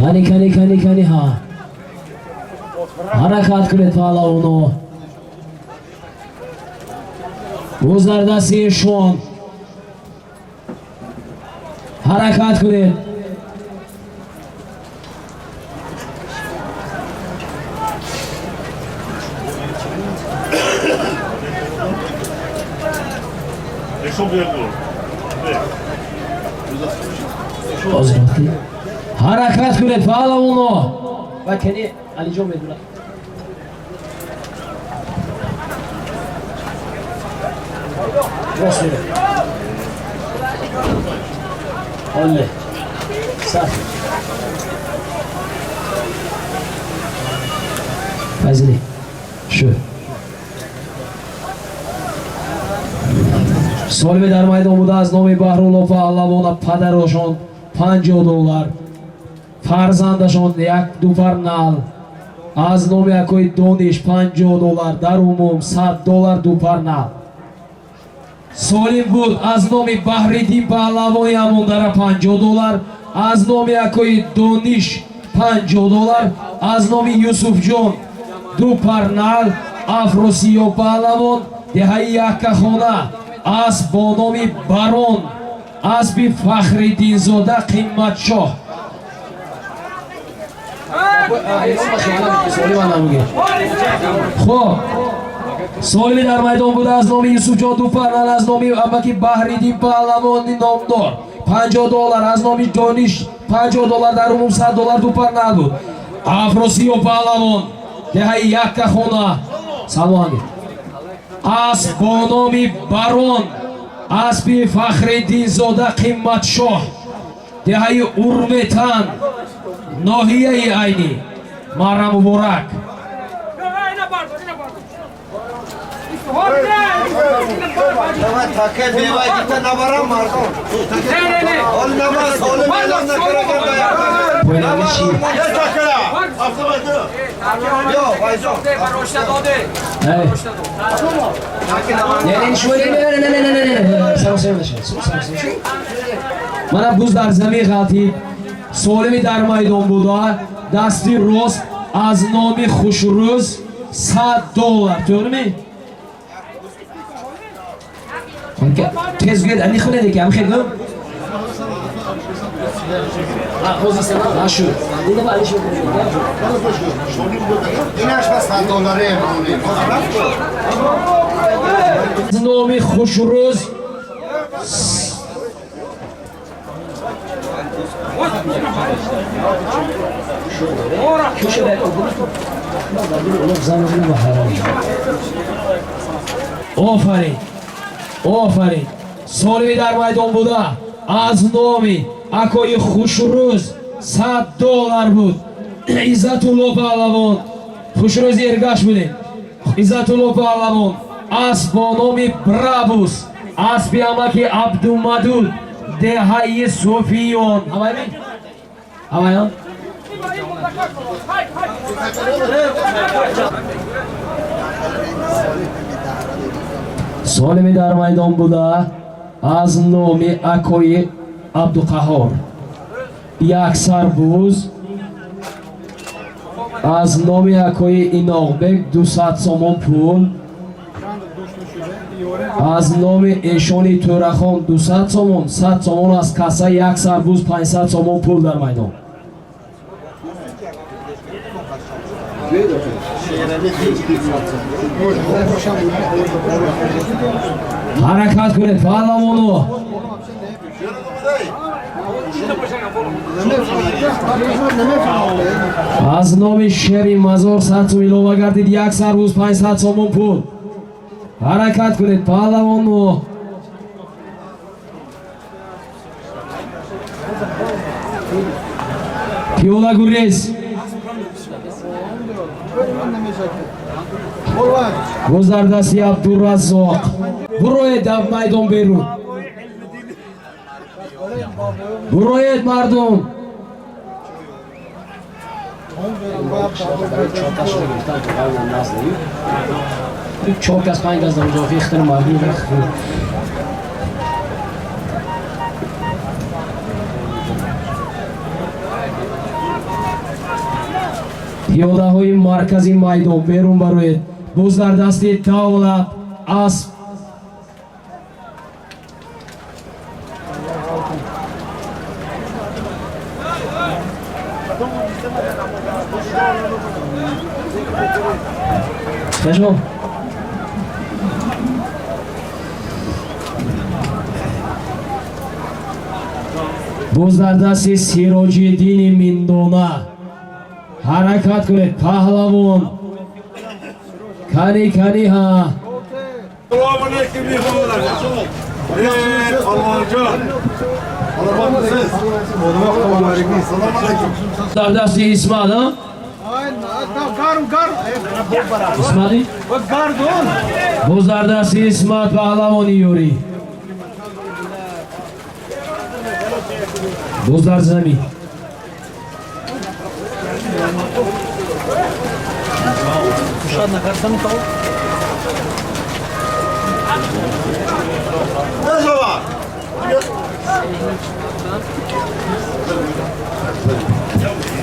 Кани, кани, кани, кани, ҳа. Ҳаракат кунед, паҳлавоно. Буз дар дасти эшон. Ҳаракат кунед. Ҳаракат кунед, паҳлавоно. Ва кани Алиҷон медонад. Рост мере. Оле. Сар. Файзали. Шу. Солими дар майдон буда аз номи Баҳрулло паҳлавона падарошон $50, фарзандашон як дупар нал, аз номи акои Дониш $50, дар умум $100 дупар нал. Солим буд аз номи Баҳриддин паҳлавони Амондара $50, аз номи акои Дониш $50, аз номи Юсуфҷон дупар нал, Афросиёб паҳлавон деҳаи Яккахона, асп бо номи Барон, аспи Фахриддинзода Қиматшоҳ. Хоб, солими дар майдон буда аз номи Юсуфҷон дупар нал, аз номи амаки Баҳриддин паҳлавони номдор $50, аз номи Дониш $50, дар умум $100 дупар нал буд. Афросиёб паҳлавон деҳаи Яккахона, саломанги, асп бо номи Барон, аспи Фахриддинзода Қиматшоҳ, деҳаи Урметан, ноҳияи Айнӣ. Мара муборак. Мана буз дар замин ғалтид, солими дар майдон буда, дасти рост аз номи Хушрӯз $100. To'g'rimi? Tez гӯед, ани хунед ки ам хел гӯм. Ҳозир сана нашу. Дина ба алиш Инаш ба $100 эмрӯни. Аз номи Хушрӯз офарин, офарин. Солими дар майдон буда аз номи акои Хушрӯз $100 буд. Иззатулло паҳлавон, Хушрӯзи Эргаш будем. Иззатулло паҳлавон асп бо номи Брабус, аспи амаки Абдумадуд, деҳаи Суфиён. Ҳавайми? Ҳавайон? Солими дар майдон буда аз номи акои Абдуқаҳор як сарбуз, аз номи акои Иноғбек 200 сомон пул, аз номи эшони Тӯрахон 200 сомон, 100 сомон аз касса, як сарбуз 500 сомон пул дар майдон. Ҳаракат кунед, паҳлавоно. Аз номи Шери Мазор 100 сом илова гардид, як сарбуз 500 сомон пул. Ҳаракат кунед, паҳлавоно. Пиёла гурез. Боз дар дасти Абдураззоқ. Буроед дар майдон берун. Буроед, мардум. Чор кас, панҷ кас дар онҷо ихтир мардум. Пиёдаҳои маркази майдон берун бароед. Буз дар дасти Давлат, асп Скажем. Буз дар дасти Сироҷиддини Миндона. Ҳаракат кунед, паҳлавон. Кани, кани, ҳа. Салом алейкум, меҳмонlar. Палвонҷон. Салом алейкум. Дар дасти Исмат, ҳа? Исмати? Буз дар дасти Исмат, паҳлавони ёрӣ. Буз дар замин.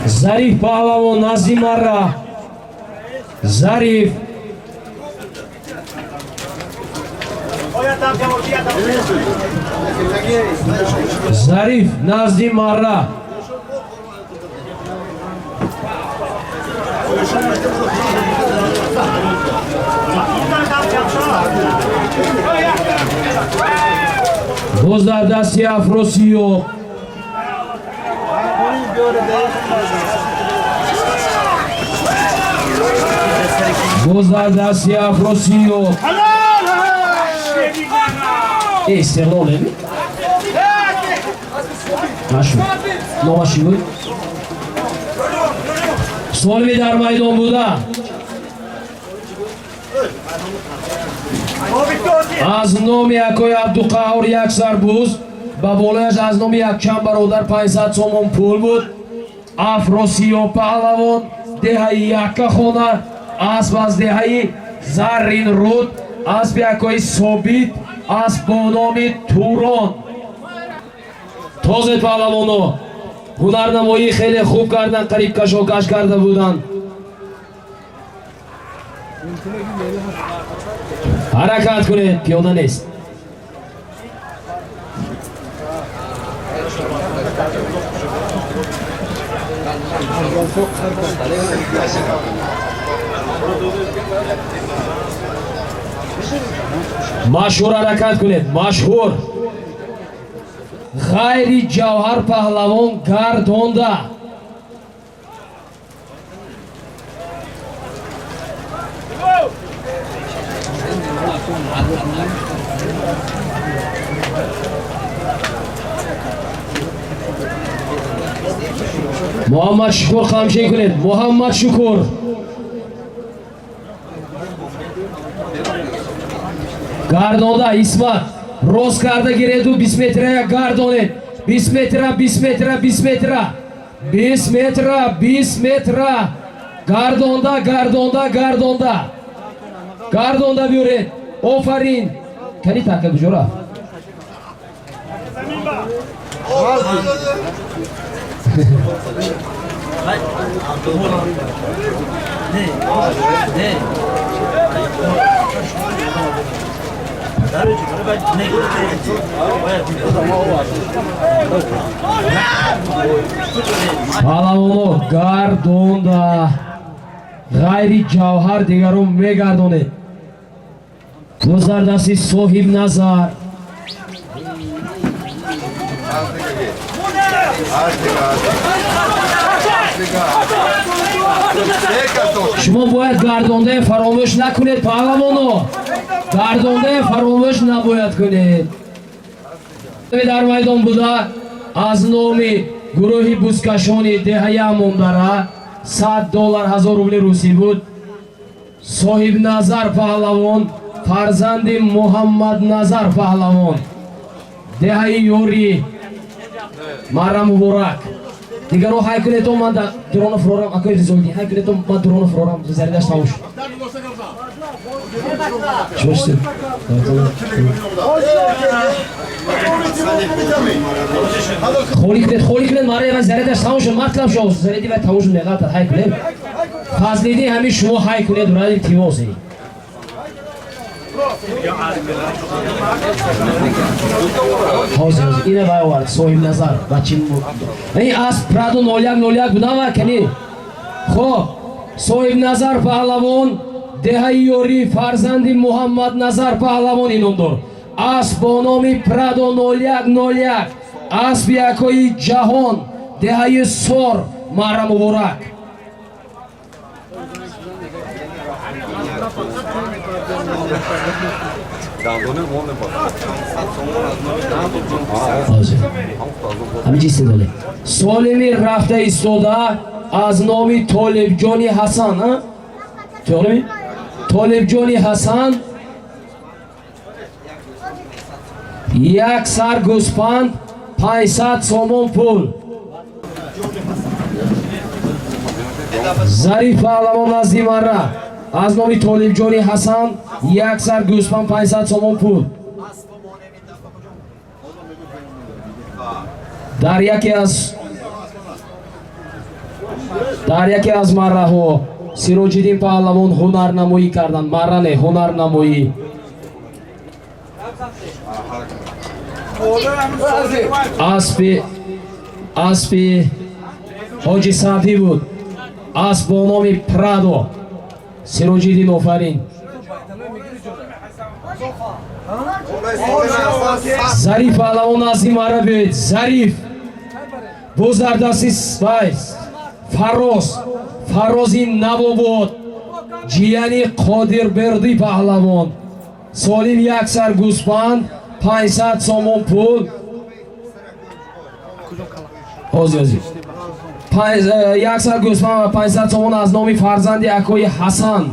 Зариф паҳлавон назди марра. Зариф. Зариф назди марра. Боз дар дасти Афросиёб. Боз дар дасти Афросиёб. Истиқлол эми? Нашуд. Номаш чӣ буд? Солими дар майдон буда. Аз номи акои Абдуқаҳор як сарбуз, ба болояш аз номи якчанд бародар 500 сомон пул буд. Афросиёб паҳлавон, деҳаи Яккахона, асп аз деҳаи Зарринруд, аспи акои Собит, асп бо номи Турон. Тозе паҳлавоно ҳунарнамоӣ хеле хуб карданд, қариб кашокаш карда буданд. Ҳаракат кунед, пиёда нест. Машҳур ҳаракат кунед, машҳур. Ғайри Ҷавҳар паҳлавон гардонда. Муҳаммад Шукур қамчин кунед. Муҳаммад Шукур. Гардонда Исмат. Рост карда гиреду 20 метра гардонед. 20 метра, 20 метра, 20 метра. 20 метра, 20 метра. Гардонда, гардонда, гардонда. Гардонда биёред. Офарин. Кани така куҷо рафт? Паҳлавоно гардонда. Ғайри Ҷавҳар дигарон мегардонед. Боз дар дасти Соҳиб Назар. Шумо бояд гардондаe фаромӯш накунед, паҳлавоно. Гардондаe фаромӯш набояд кунед. Дар майдон буда аз номи гурӯҳи бузкашони деҳаи Амондара 100 доллар 1000 рубли русӣ буд. Соҳибназар паҳлавон, фарзанди Муҳаммадназар паҳлавон, деҳаи Ёрӣ, Марра муборак. Дигаро ҳай кунед, то ман дрона фурорам, акои Ризоиддин, ҳай кунед, то ман дрона фурорам, заридаш тамом шуд. Шумо чӣ? Холӣ кунед, холӣ кунед, маре ва зарядаш тамом шуд, матлаб шуд, заряди ва тамом шуд, меғалтад, ҳай кунед. Фазлиддин ҳамин шумо ҳай кунед, ради тимози. Ҳозир, ҳозир, ина вай овард, соҳибназар, бачи ин асп Прадо 0101 будам ва кани. Хоб, соҳибназар паҳлавон, деҳаи ёрӣ, фарзанди Муҳаммадназар паҳлавон ином дор. Асп бо номи Прадо 0101, аспи якои ҷаҳон, деҳаи Сор, маҳра муборак. Ҳозир. Ҳамин чиз истедоле. Солими рафта истода аз номи Толибҷони Ҳасан, а? Тоғрими? Толибҷони Ҳасан як сар гӯспанд, 500 сомон пул. Зариф паҳлавон назди марра аз номи Толибҷони Ҳасан як сар гӯспанд, 500 сомон пул. Дар яке аз марраҳо Сироҷиддин паҳлавон ҳунарнамоӣ карданд. Марра не, ҳунарнамоӣ. Аспи Ҳоҷи Саъдӣ буд. Асп бо номи Прадо. Сироҷиддин офарин. Зариф паҳлавон назди марра биёед. Зариф боз дар дасти вай Фароз, Фарози Навобод, ҷияни Қодирбердӣ паҳлавон. Солим як сар гӯспанд, 500 сомон пул. Ҳозир, ҳозир. Як сар гӯспанд ва 500 сомон аз номи фарзанди акои Ҳасан.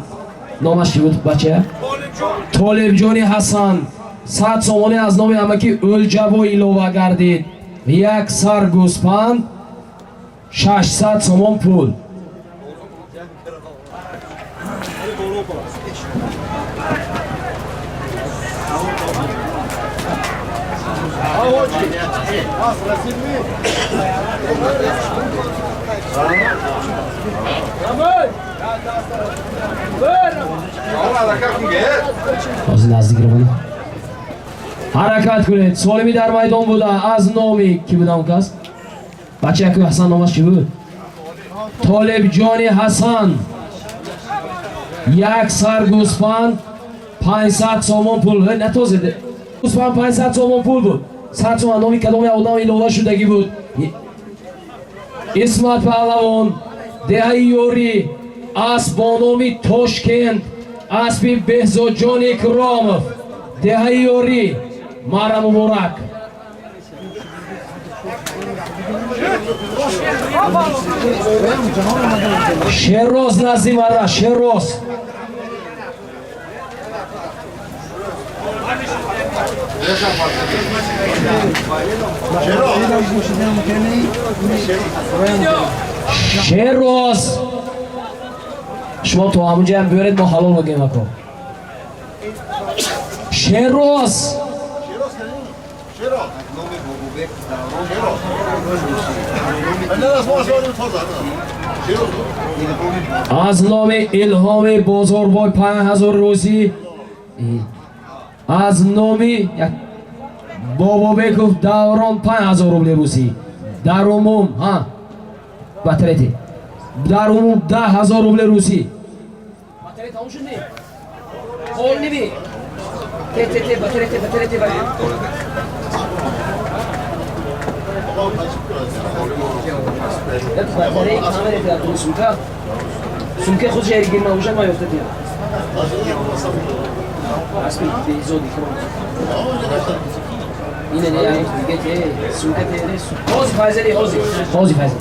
Номаш чӣ буд, бача? Толибҷони Ҳасан. 100 сомони аз номи амаки Ӯлҷабо илова гардид. Як сар гӯспанд, 600 сомон пул. Ҳозир наздик равона. Ҳаракат кунед. Солими дар майдон буда аз номи ки буда он кас? Бача якуи Ҳасан номаш чӣ буд? Толибҷони Ҳасан. Як сар гӯспанд, 500 сомон пул. Натозед. Гӯспанд 500 сомон пул буд. 100 сомон номи кадоме одам илова шудагӣ буд? Исмат паҳлавон, деҳаи ёрӣ, асп бо номи Тошкент, аспи Беҳзодҷон Икромов, деҳаи ёрӣ, маҳра муборак. Шерроз назди марра, Шерроз. Шерроз. Шумо то ҳамунҷаям биёред, мо ҳалол мегӯем ако. Шерроз. Аз номи Илҳоми Бозорбой 5000 рӯзӣ, аз номи Бобобеков Даврон 5000 рубли русӣ. Дар умум, ҳа, батарети. Дар умум 10000 рубли русӣ. Батарея тамом шуд ни? Ҳол ниби? Те, те, те, батарея, те, батарея, те, батарея. Батарея камера те, сумка. Сумка худш эргир набошад, ман ёфта диям. Аспи Беҳзод Икромов. Ине не, як диге те, сумка те, ҳозир Файзали, ҳозир. Ҳозир Файзали.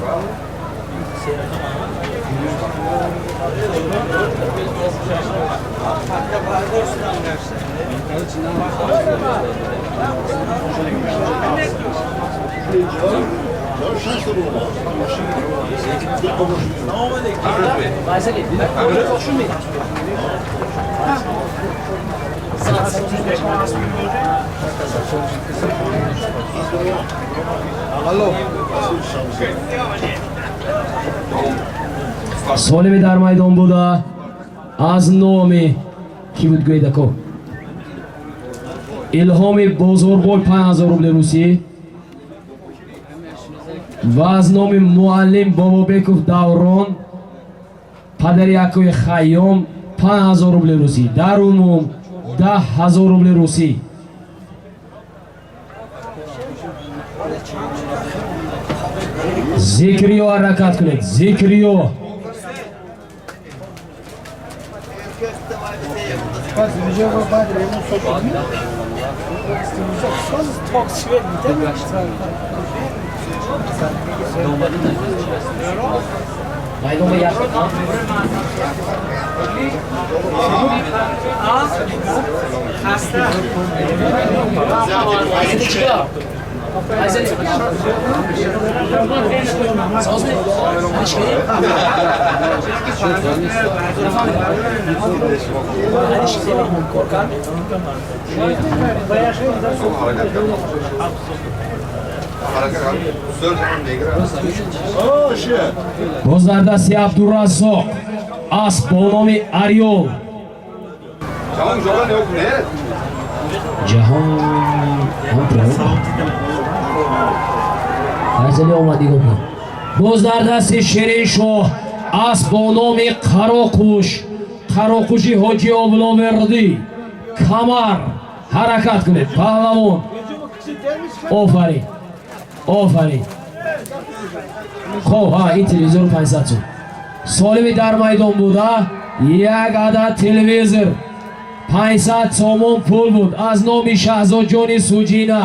Солими дар майдон буда аз номи ки буд гӯед ако? Илҳоми Бозорбой 5000 рубли русӣ ва аз номи муаллим Бобобеков Даврон, падари акои Хайём, 5000 рубли русӣ. Дар умум 10 000 рубли русӣ. Зикриё, ҳаракат кунед, Зикриё. Майдон як. Боз дар дасти Абдураззоқ асп бо номи Ариёл. Ҷаҳон ҳампайзали омад, нигоҳ кун. Боз дар дасти Шириншоҳ асп бо номи Қароқуш, Қароқуши Ҳоҷи Обловердӣ, Камар. Ҳаракат кунед, паҳлавон. Офарин, офарин. Хоб, ҳа, ин телевизор 500 сум. Солими дар майдон буда як адад телевизор 500 сомон пул буд аз номи Шаҳзодҷони Суҷина.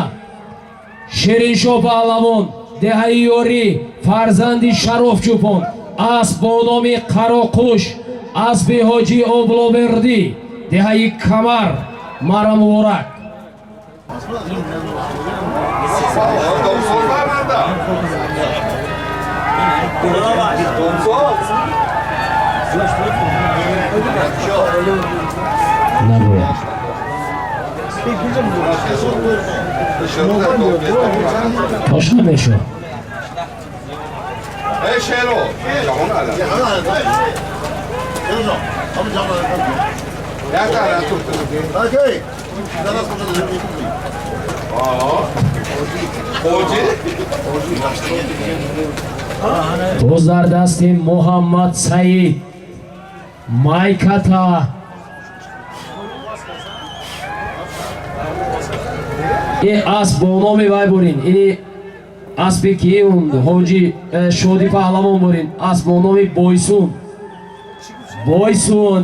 Шириншоҳ паҳлавон, деҳаи Ёрӣ, фарзанди Шароф чӯпон, асп бо номи Қароқуш, аспи Ҳоҷи Обловердӣ, деҳаи Камар. Мара муборак. Набояд. Тош намешо. Боз дар дасти Муҳаммад Саид майката. Ин асп бо номи вай бурин. Ини аспи ки он ҳоҷи Шоди паҳлавон бурин. Асп бо номи Бойсун. Бойсун.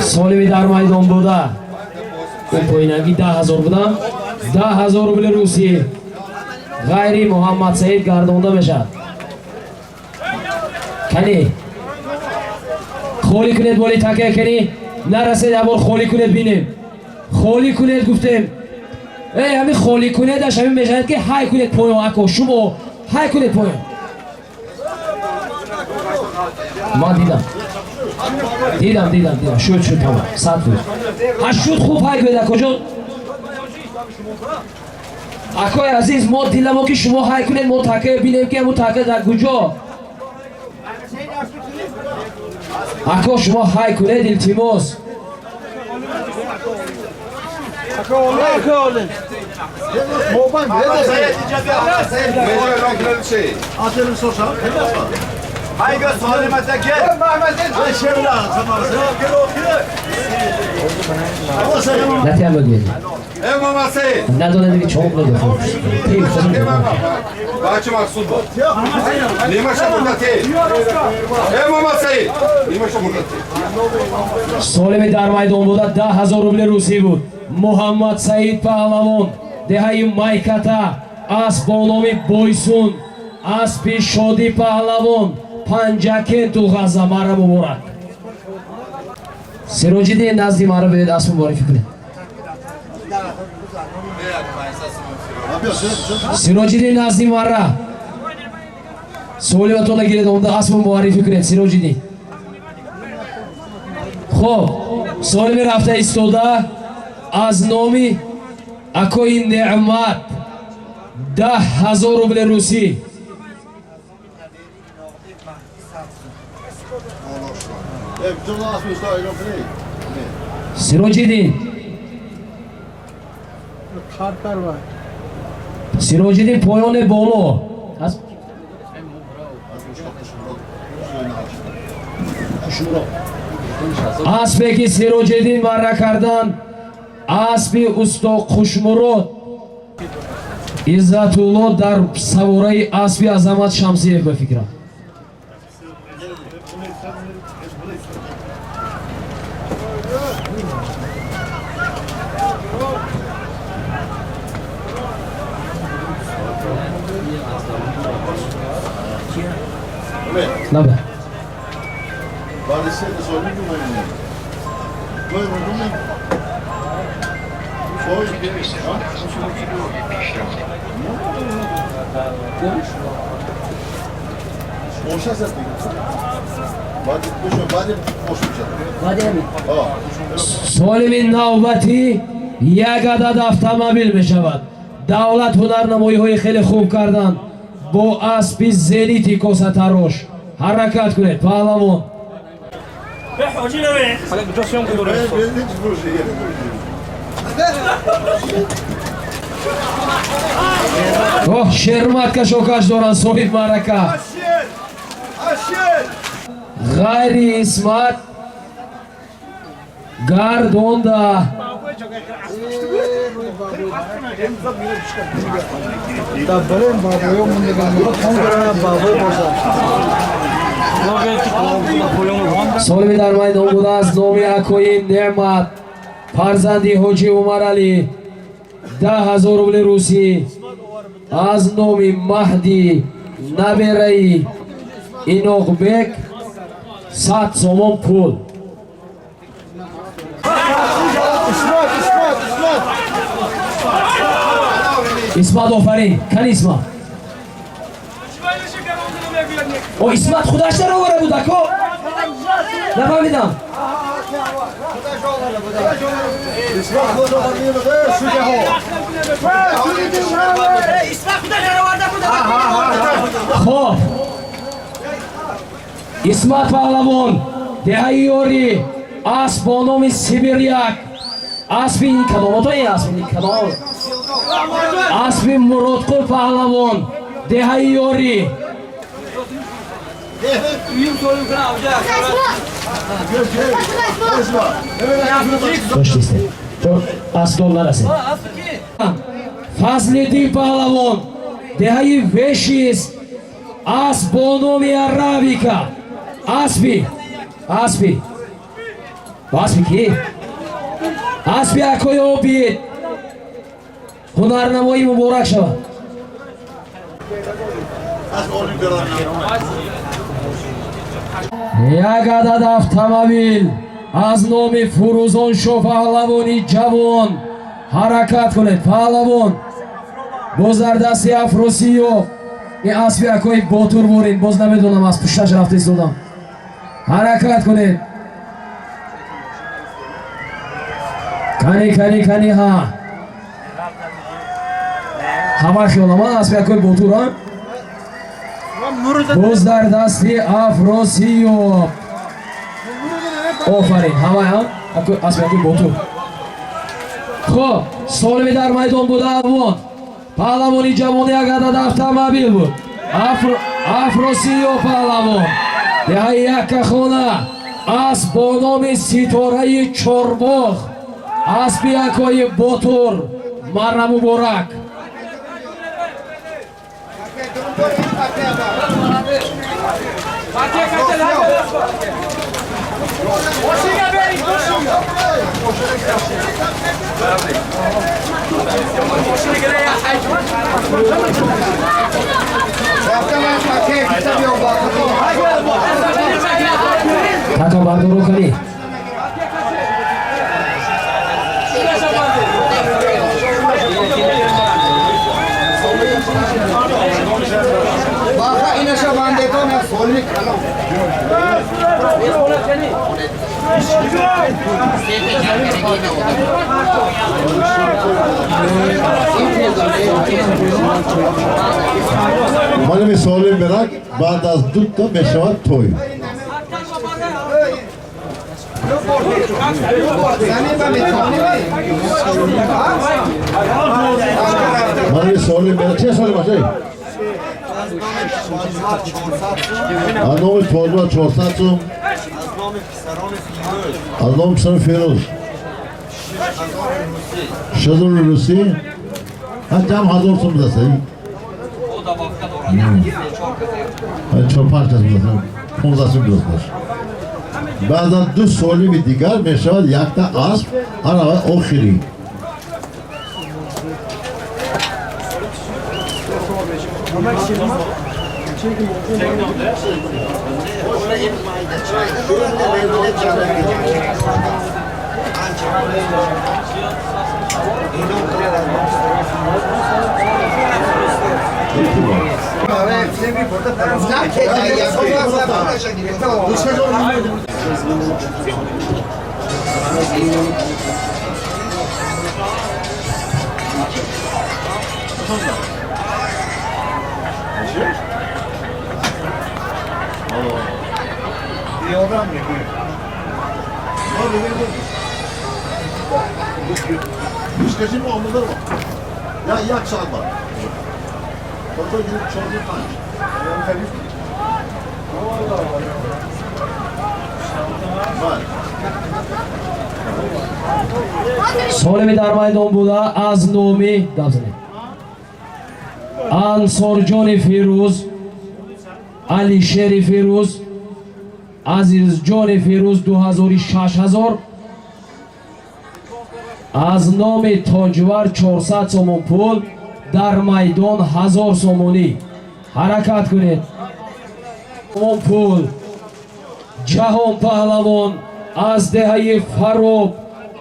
Солими дар майдон буда. Ӯ поинаги 10 000 буда. 10 000 рубли русӣ ғайри Муҳаммад Саид гардонда мешавад. Кани холӣ кунед, боли такя кани нарасед, ябор холӣ кунед, бинем. Холӣ кунед гуфтем. Эй, ҳамин холӣ кунедаш ҳамин мешавад ки ҳай кунед поён, ако шумо ҳай кунед поён. Ман дидам. Дидам, дидам, дидам. Шуд, шуд, тамом. 100%. Ҳа, шуд, хуб ҳай кунед, акоҷон. Акои азиз, мо диламо ки шумо ҳай кунед, мо такя бинем ки ҳамун такя дар куҷо. Ако шумо ҳай кунед, илтимос. Натиам бигӯед. Надонед ки чоқ медохӯр. Бача мақсуд бод. Нимаша бурдати. Э Мамасаид. Нимаша бурдати. Солими дар майдон буда 10 000 рубли русӣ буд. Муҳаммад Саид паҳлавон, деҳаи Майката, асп бо номи Бойсун, аспи Шоди паҳлавон, Панҷакенту Ғазза. Мара муборак. Сироҷиддин назди мара биёед, асп муборифӣ кунед. Сироҷиддин назди мара. Солиматона гиред, омда асбу муаррифӣ кунед, Сироҷиддин. Хуб, солими рафта истода аз номи акои Неъмат 10 000 рубли русӣ. Сироҷиддин, Сироҷиддин, поёне боло. Аспе ки Сироҷиддин марра кардан, аспи усто Хушмурод Иззатулло дар савораи аспи Азамат Шамсиев, ба фикрам. Наба. Солими навбатӣ як адад автомобил мешавад. Давлат ҳунарнамоиҳои хеле хуб карданд бо аспи Зенити косатарош. Ҳаракат кунед, паҳлавон. Оҳ, шермат кашокаш доранд, соҳиб маърака. Ғайри Исмат гардонда. Солими дар майдон будааст номи акои Неъмат, фарзанди ҳоҷи Умаралӣ, 10 000 рубли русӣ. Аз номи Маҳди, набераи Иноқбек, 100 сомон пул. Исмат, офарин. Кани Исмат? О, Исмат худаш даровара буд, ако? Нафаҳмидам. Хоб, Исмат паҳлавон, деҳаи Ёрӣ, асп бо номи Сибиряк. Аспи ин кадомото, ин асп ин кадом? Аспи Муродқул паҳлавон, деҳаи Ёрӣ. Асп нарасед. Фазлиддин паҳлавон, деҳаи Вешист, асп бо номи Арабика. Аспи ки? Аспи акои Обид. Ҳунарнамоӣ муборак шавад. Як адад автомобил аз номи Фурӯзоншо паҳлавони ҷавон. Ҳаракат кунед, паҳлавон. Боз дар дасти Афросиёб ин аспи акои Ботур бурин. Боз намедонам, аз пушташ рафта истодам. Ҳаракат кунед. Кани, кани, кани, ҳа, ҳама хиёлама аспи акои Ботур, а боз дар дасти Афросиёб. Офарин, ҳамаям аспи акои Ботур. Хуб, солими дар майдон буда паҳлавони ҷавон як адад автомобил буд. Афросиёб паҳлавон, деҳаи Яккахона, асп бо номи Ситораи Чорбоғ, аспи акои Ботур. Марра муборак. Така бардоро, кани. Мани солим мерак баъд аз дута мешавад той. Мани солим мерак че солим ашей? Аз номи Тоҷва 400 сум. Аз номи писарони Фирӯз. 6000 русӣ. Ҳа ҷамъ 1000 сум даст. Чор панҷ кас будааст, 15 сум будааст. Баъд аз 2 солими дигар мешавад якта асп, ана охирӣ. Як соат баъд. Солими дар майдон буда аз номи гап занед. Ансорҷони Фирӯз, Алишери Фирӯз, Азизҷони Фирӯз 2006 аз номи Тоҷвар 400 сомон пул, дар майдон 1000 сомонӣ. Ҳаракат кунед. Сомон пул. Ҷаҳон паҳлавон аз деҳаи Фароб,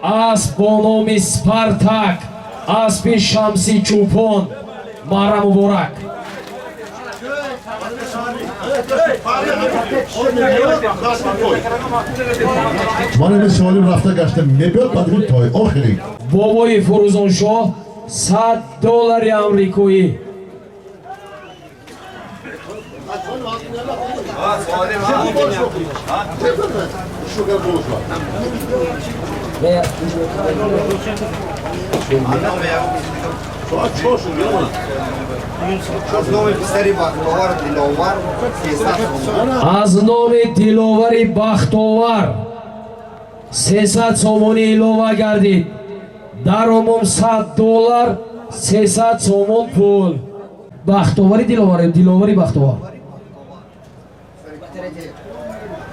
асп бо номи Спартак, аспи Шамси Чӯпон. Маҳра муборак. Ман ин солим рафта гашта мебиёд, баъд ин той охирӣ. Бобои Фурӯзоншоҳ 100 доллари амрикоӣ. Аз номи писари Бахтовар Диловар 300 сомон. Аз номи Диловари Бахтовар 300 сомонӣ илова гардид. Дар умум 100 доллар, 300 сомон пул. Бахтовари Диловар, Диловари Бахтовар.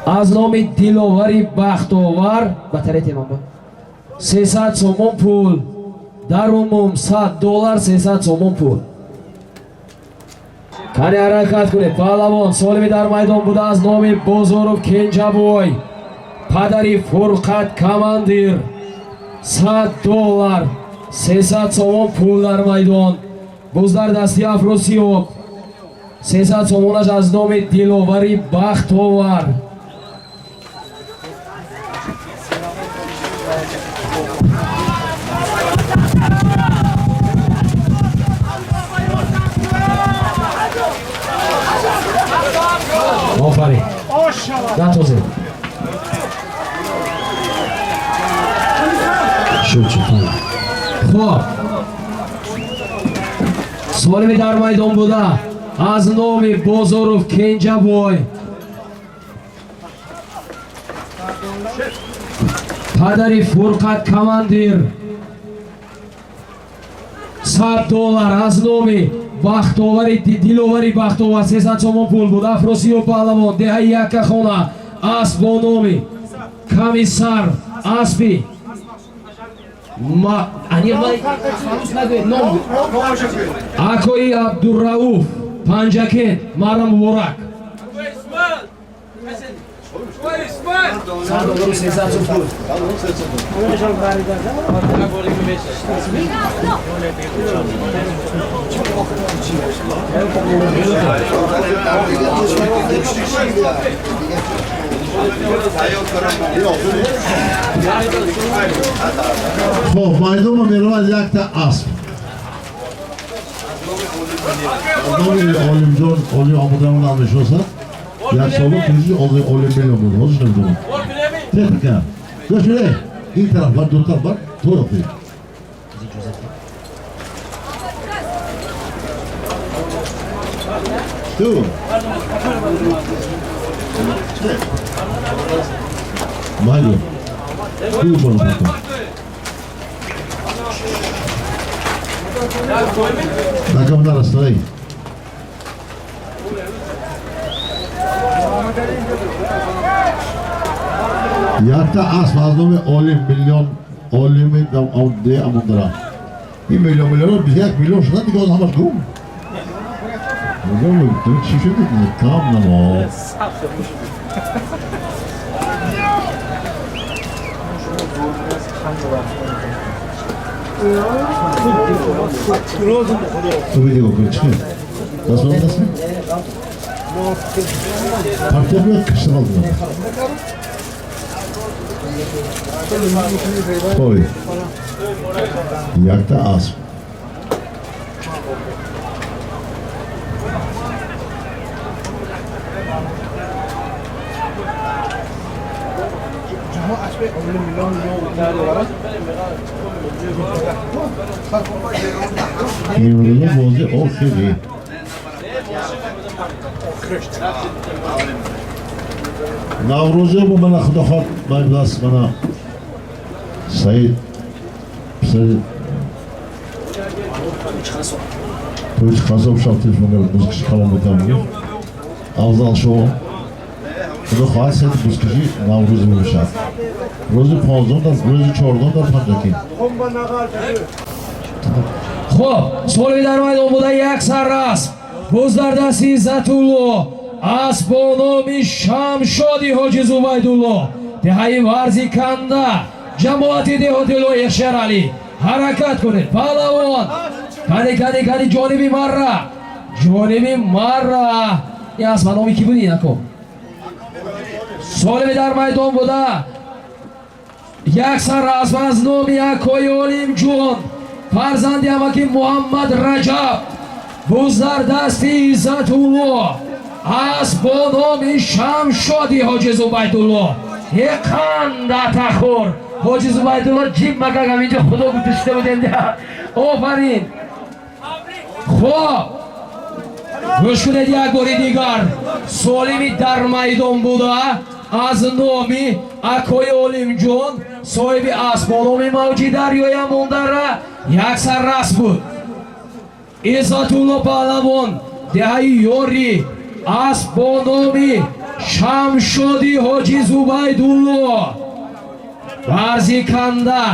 Аз номи Диловари Бахтовар батарея темам 300 сомон пул. Дар умум 100 доллар, 300 сомон пул. Кани ҳаракат кунед. Паҳлавон солими дар майдон буда аз номи Бозоров Кенҷабой, падари Фурқат командир, 100 доллар, 300 сомон пул дар майдон. Буздар дасти Афросиёб 300 сомонаш аз номи Диловари Бахтовар. Офарин. Натозед. Шуд шуд. Хоб. Солими дар майдон буда аз номи Бозоров Кенҷабой, падари Фурқат командир, 100 доллар аз номи Бахтовари Диловари Бахтовар 300 сомон пул буд. Афросиёб паҳлавон, деҳаи Яккахона, асп бо номи Комиссар, аспи ном Акои Абдурауф, Панҷакент. Маҳра муборак. 100 доллару 300 сом пул. Хоб, майдонма меравад якта асп. Номи Олимҷон, Олим омодаам намешиносад. Як соли пеши Олим миллион буд, ҳозир намедонам. Техника. Гӯш кунед, ин тараф бар, ду тараф бар, то ёфтед. Ту. Майдон. Ту бола потом. Накам нарастай. Якта асп аз номи Олим миллион, Олими де амондара. Ин миллион миллион 21 миллион шудан, дига оз ҳамаш гум. Чӣ шуд? Кам намо. Ту видео кун, чӣ? Даст ба даст? Партия биёд, кишта қалдима. Ой. Якта асп. Имрӯза бози охирӣ. Наврӯзӣ бо мана худо хоҳад майдаст мана Саид писари Тоҷ Қасоб шаб телефон кард, бузкиши калон метавон гуфт. Афзал шо. Худо хоҳад Саид бузкиши Наврӯзӣ мешавад. Рӯзи 15 дар рӯзи 14 дар Панҷакент. Хоб, солими дар майдон буда як сар асп. Буз дар дасти Иззатулло, асп бо номи Шамшоди Ҳоҷи Зубайдулло. Деҳаи Варзи Канда, ҷамоати деҳоти Лоиқ Шералӣ. Ҳаракат кунед, паҳлавон. Кани, кани, кани, ҷониби марра. Ҷониби марра. Ин асп ба номи кӣ буди, нако? Солими дар майдон буда як сар асп аз номи акои Олимҷон, фарзанди амаки Муҳаммад Раҷаб. Буз дар дасти Иззатулло, асп бо номи Шамшоди Ҳоҷи Зубайдулло. Еқанда тахур. Ҳоҷи Зубайдулло ҷиб макагам инҷо худо гузошта будем. Офарин. Хоб, гӯш кунед як бори дигар. Солими дар майдон буда аз номи акои Олимҷон, соҳиби асп бо номи Мавҷи дарёя мондара як сар расп буд. Иззатулло паҳлавон, деҳаи Ёрӣ, асп бо номи Шамшоди Ҳоҷи Зубайдулло, Варзи Канда.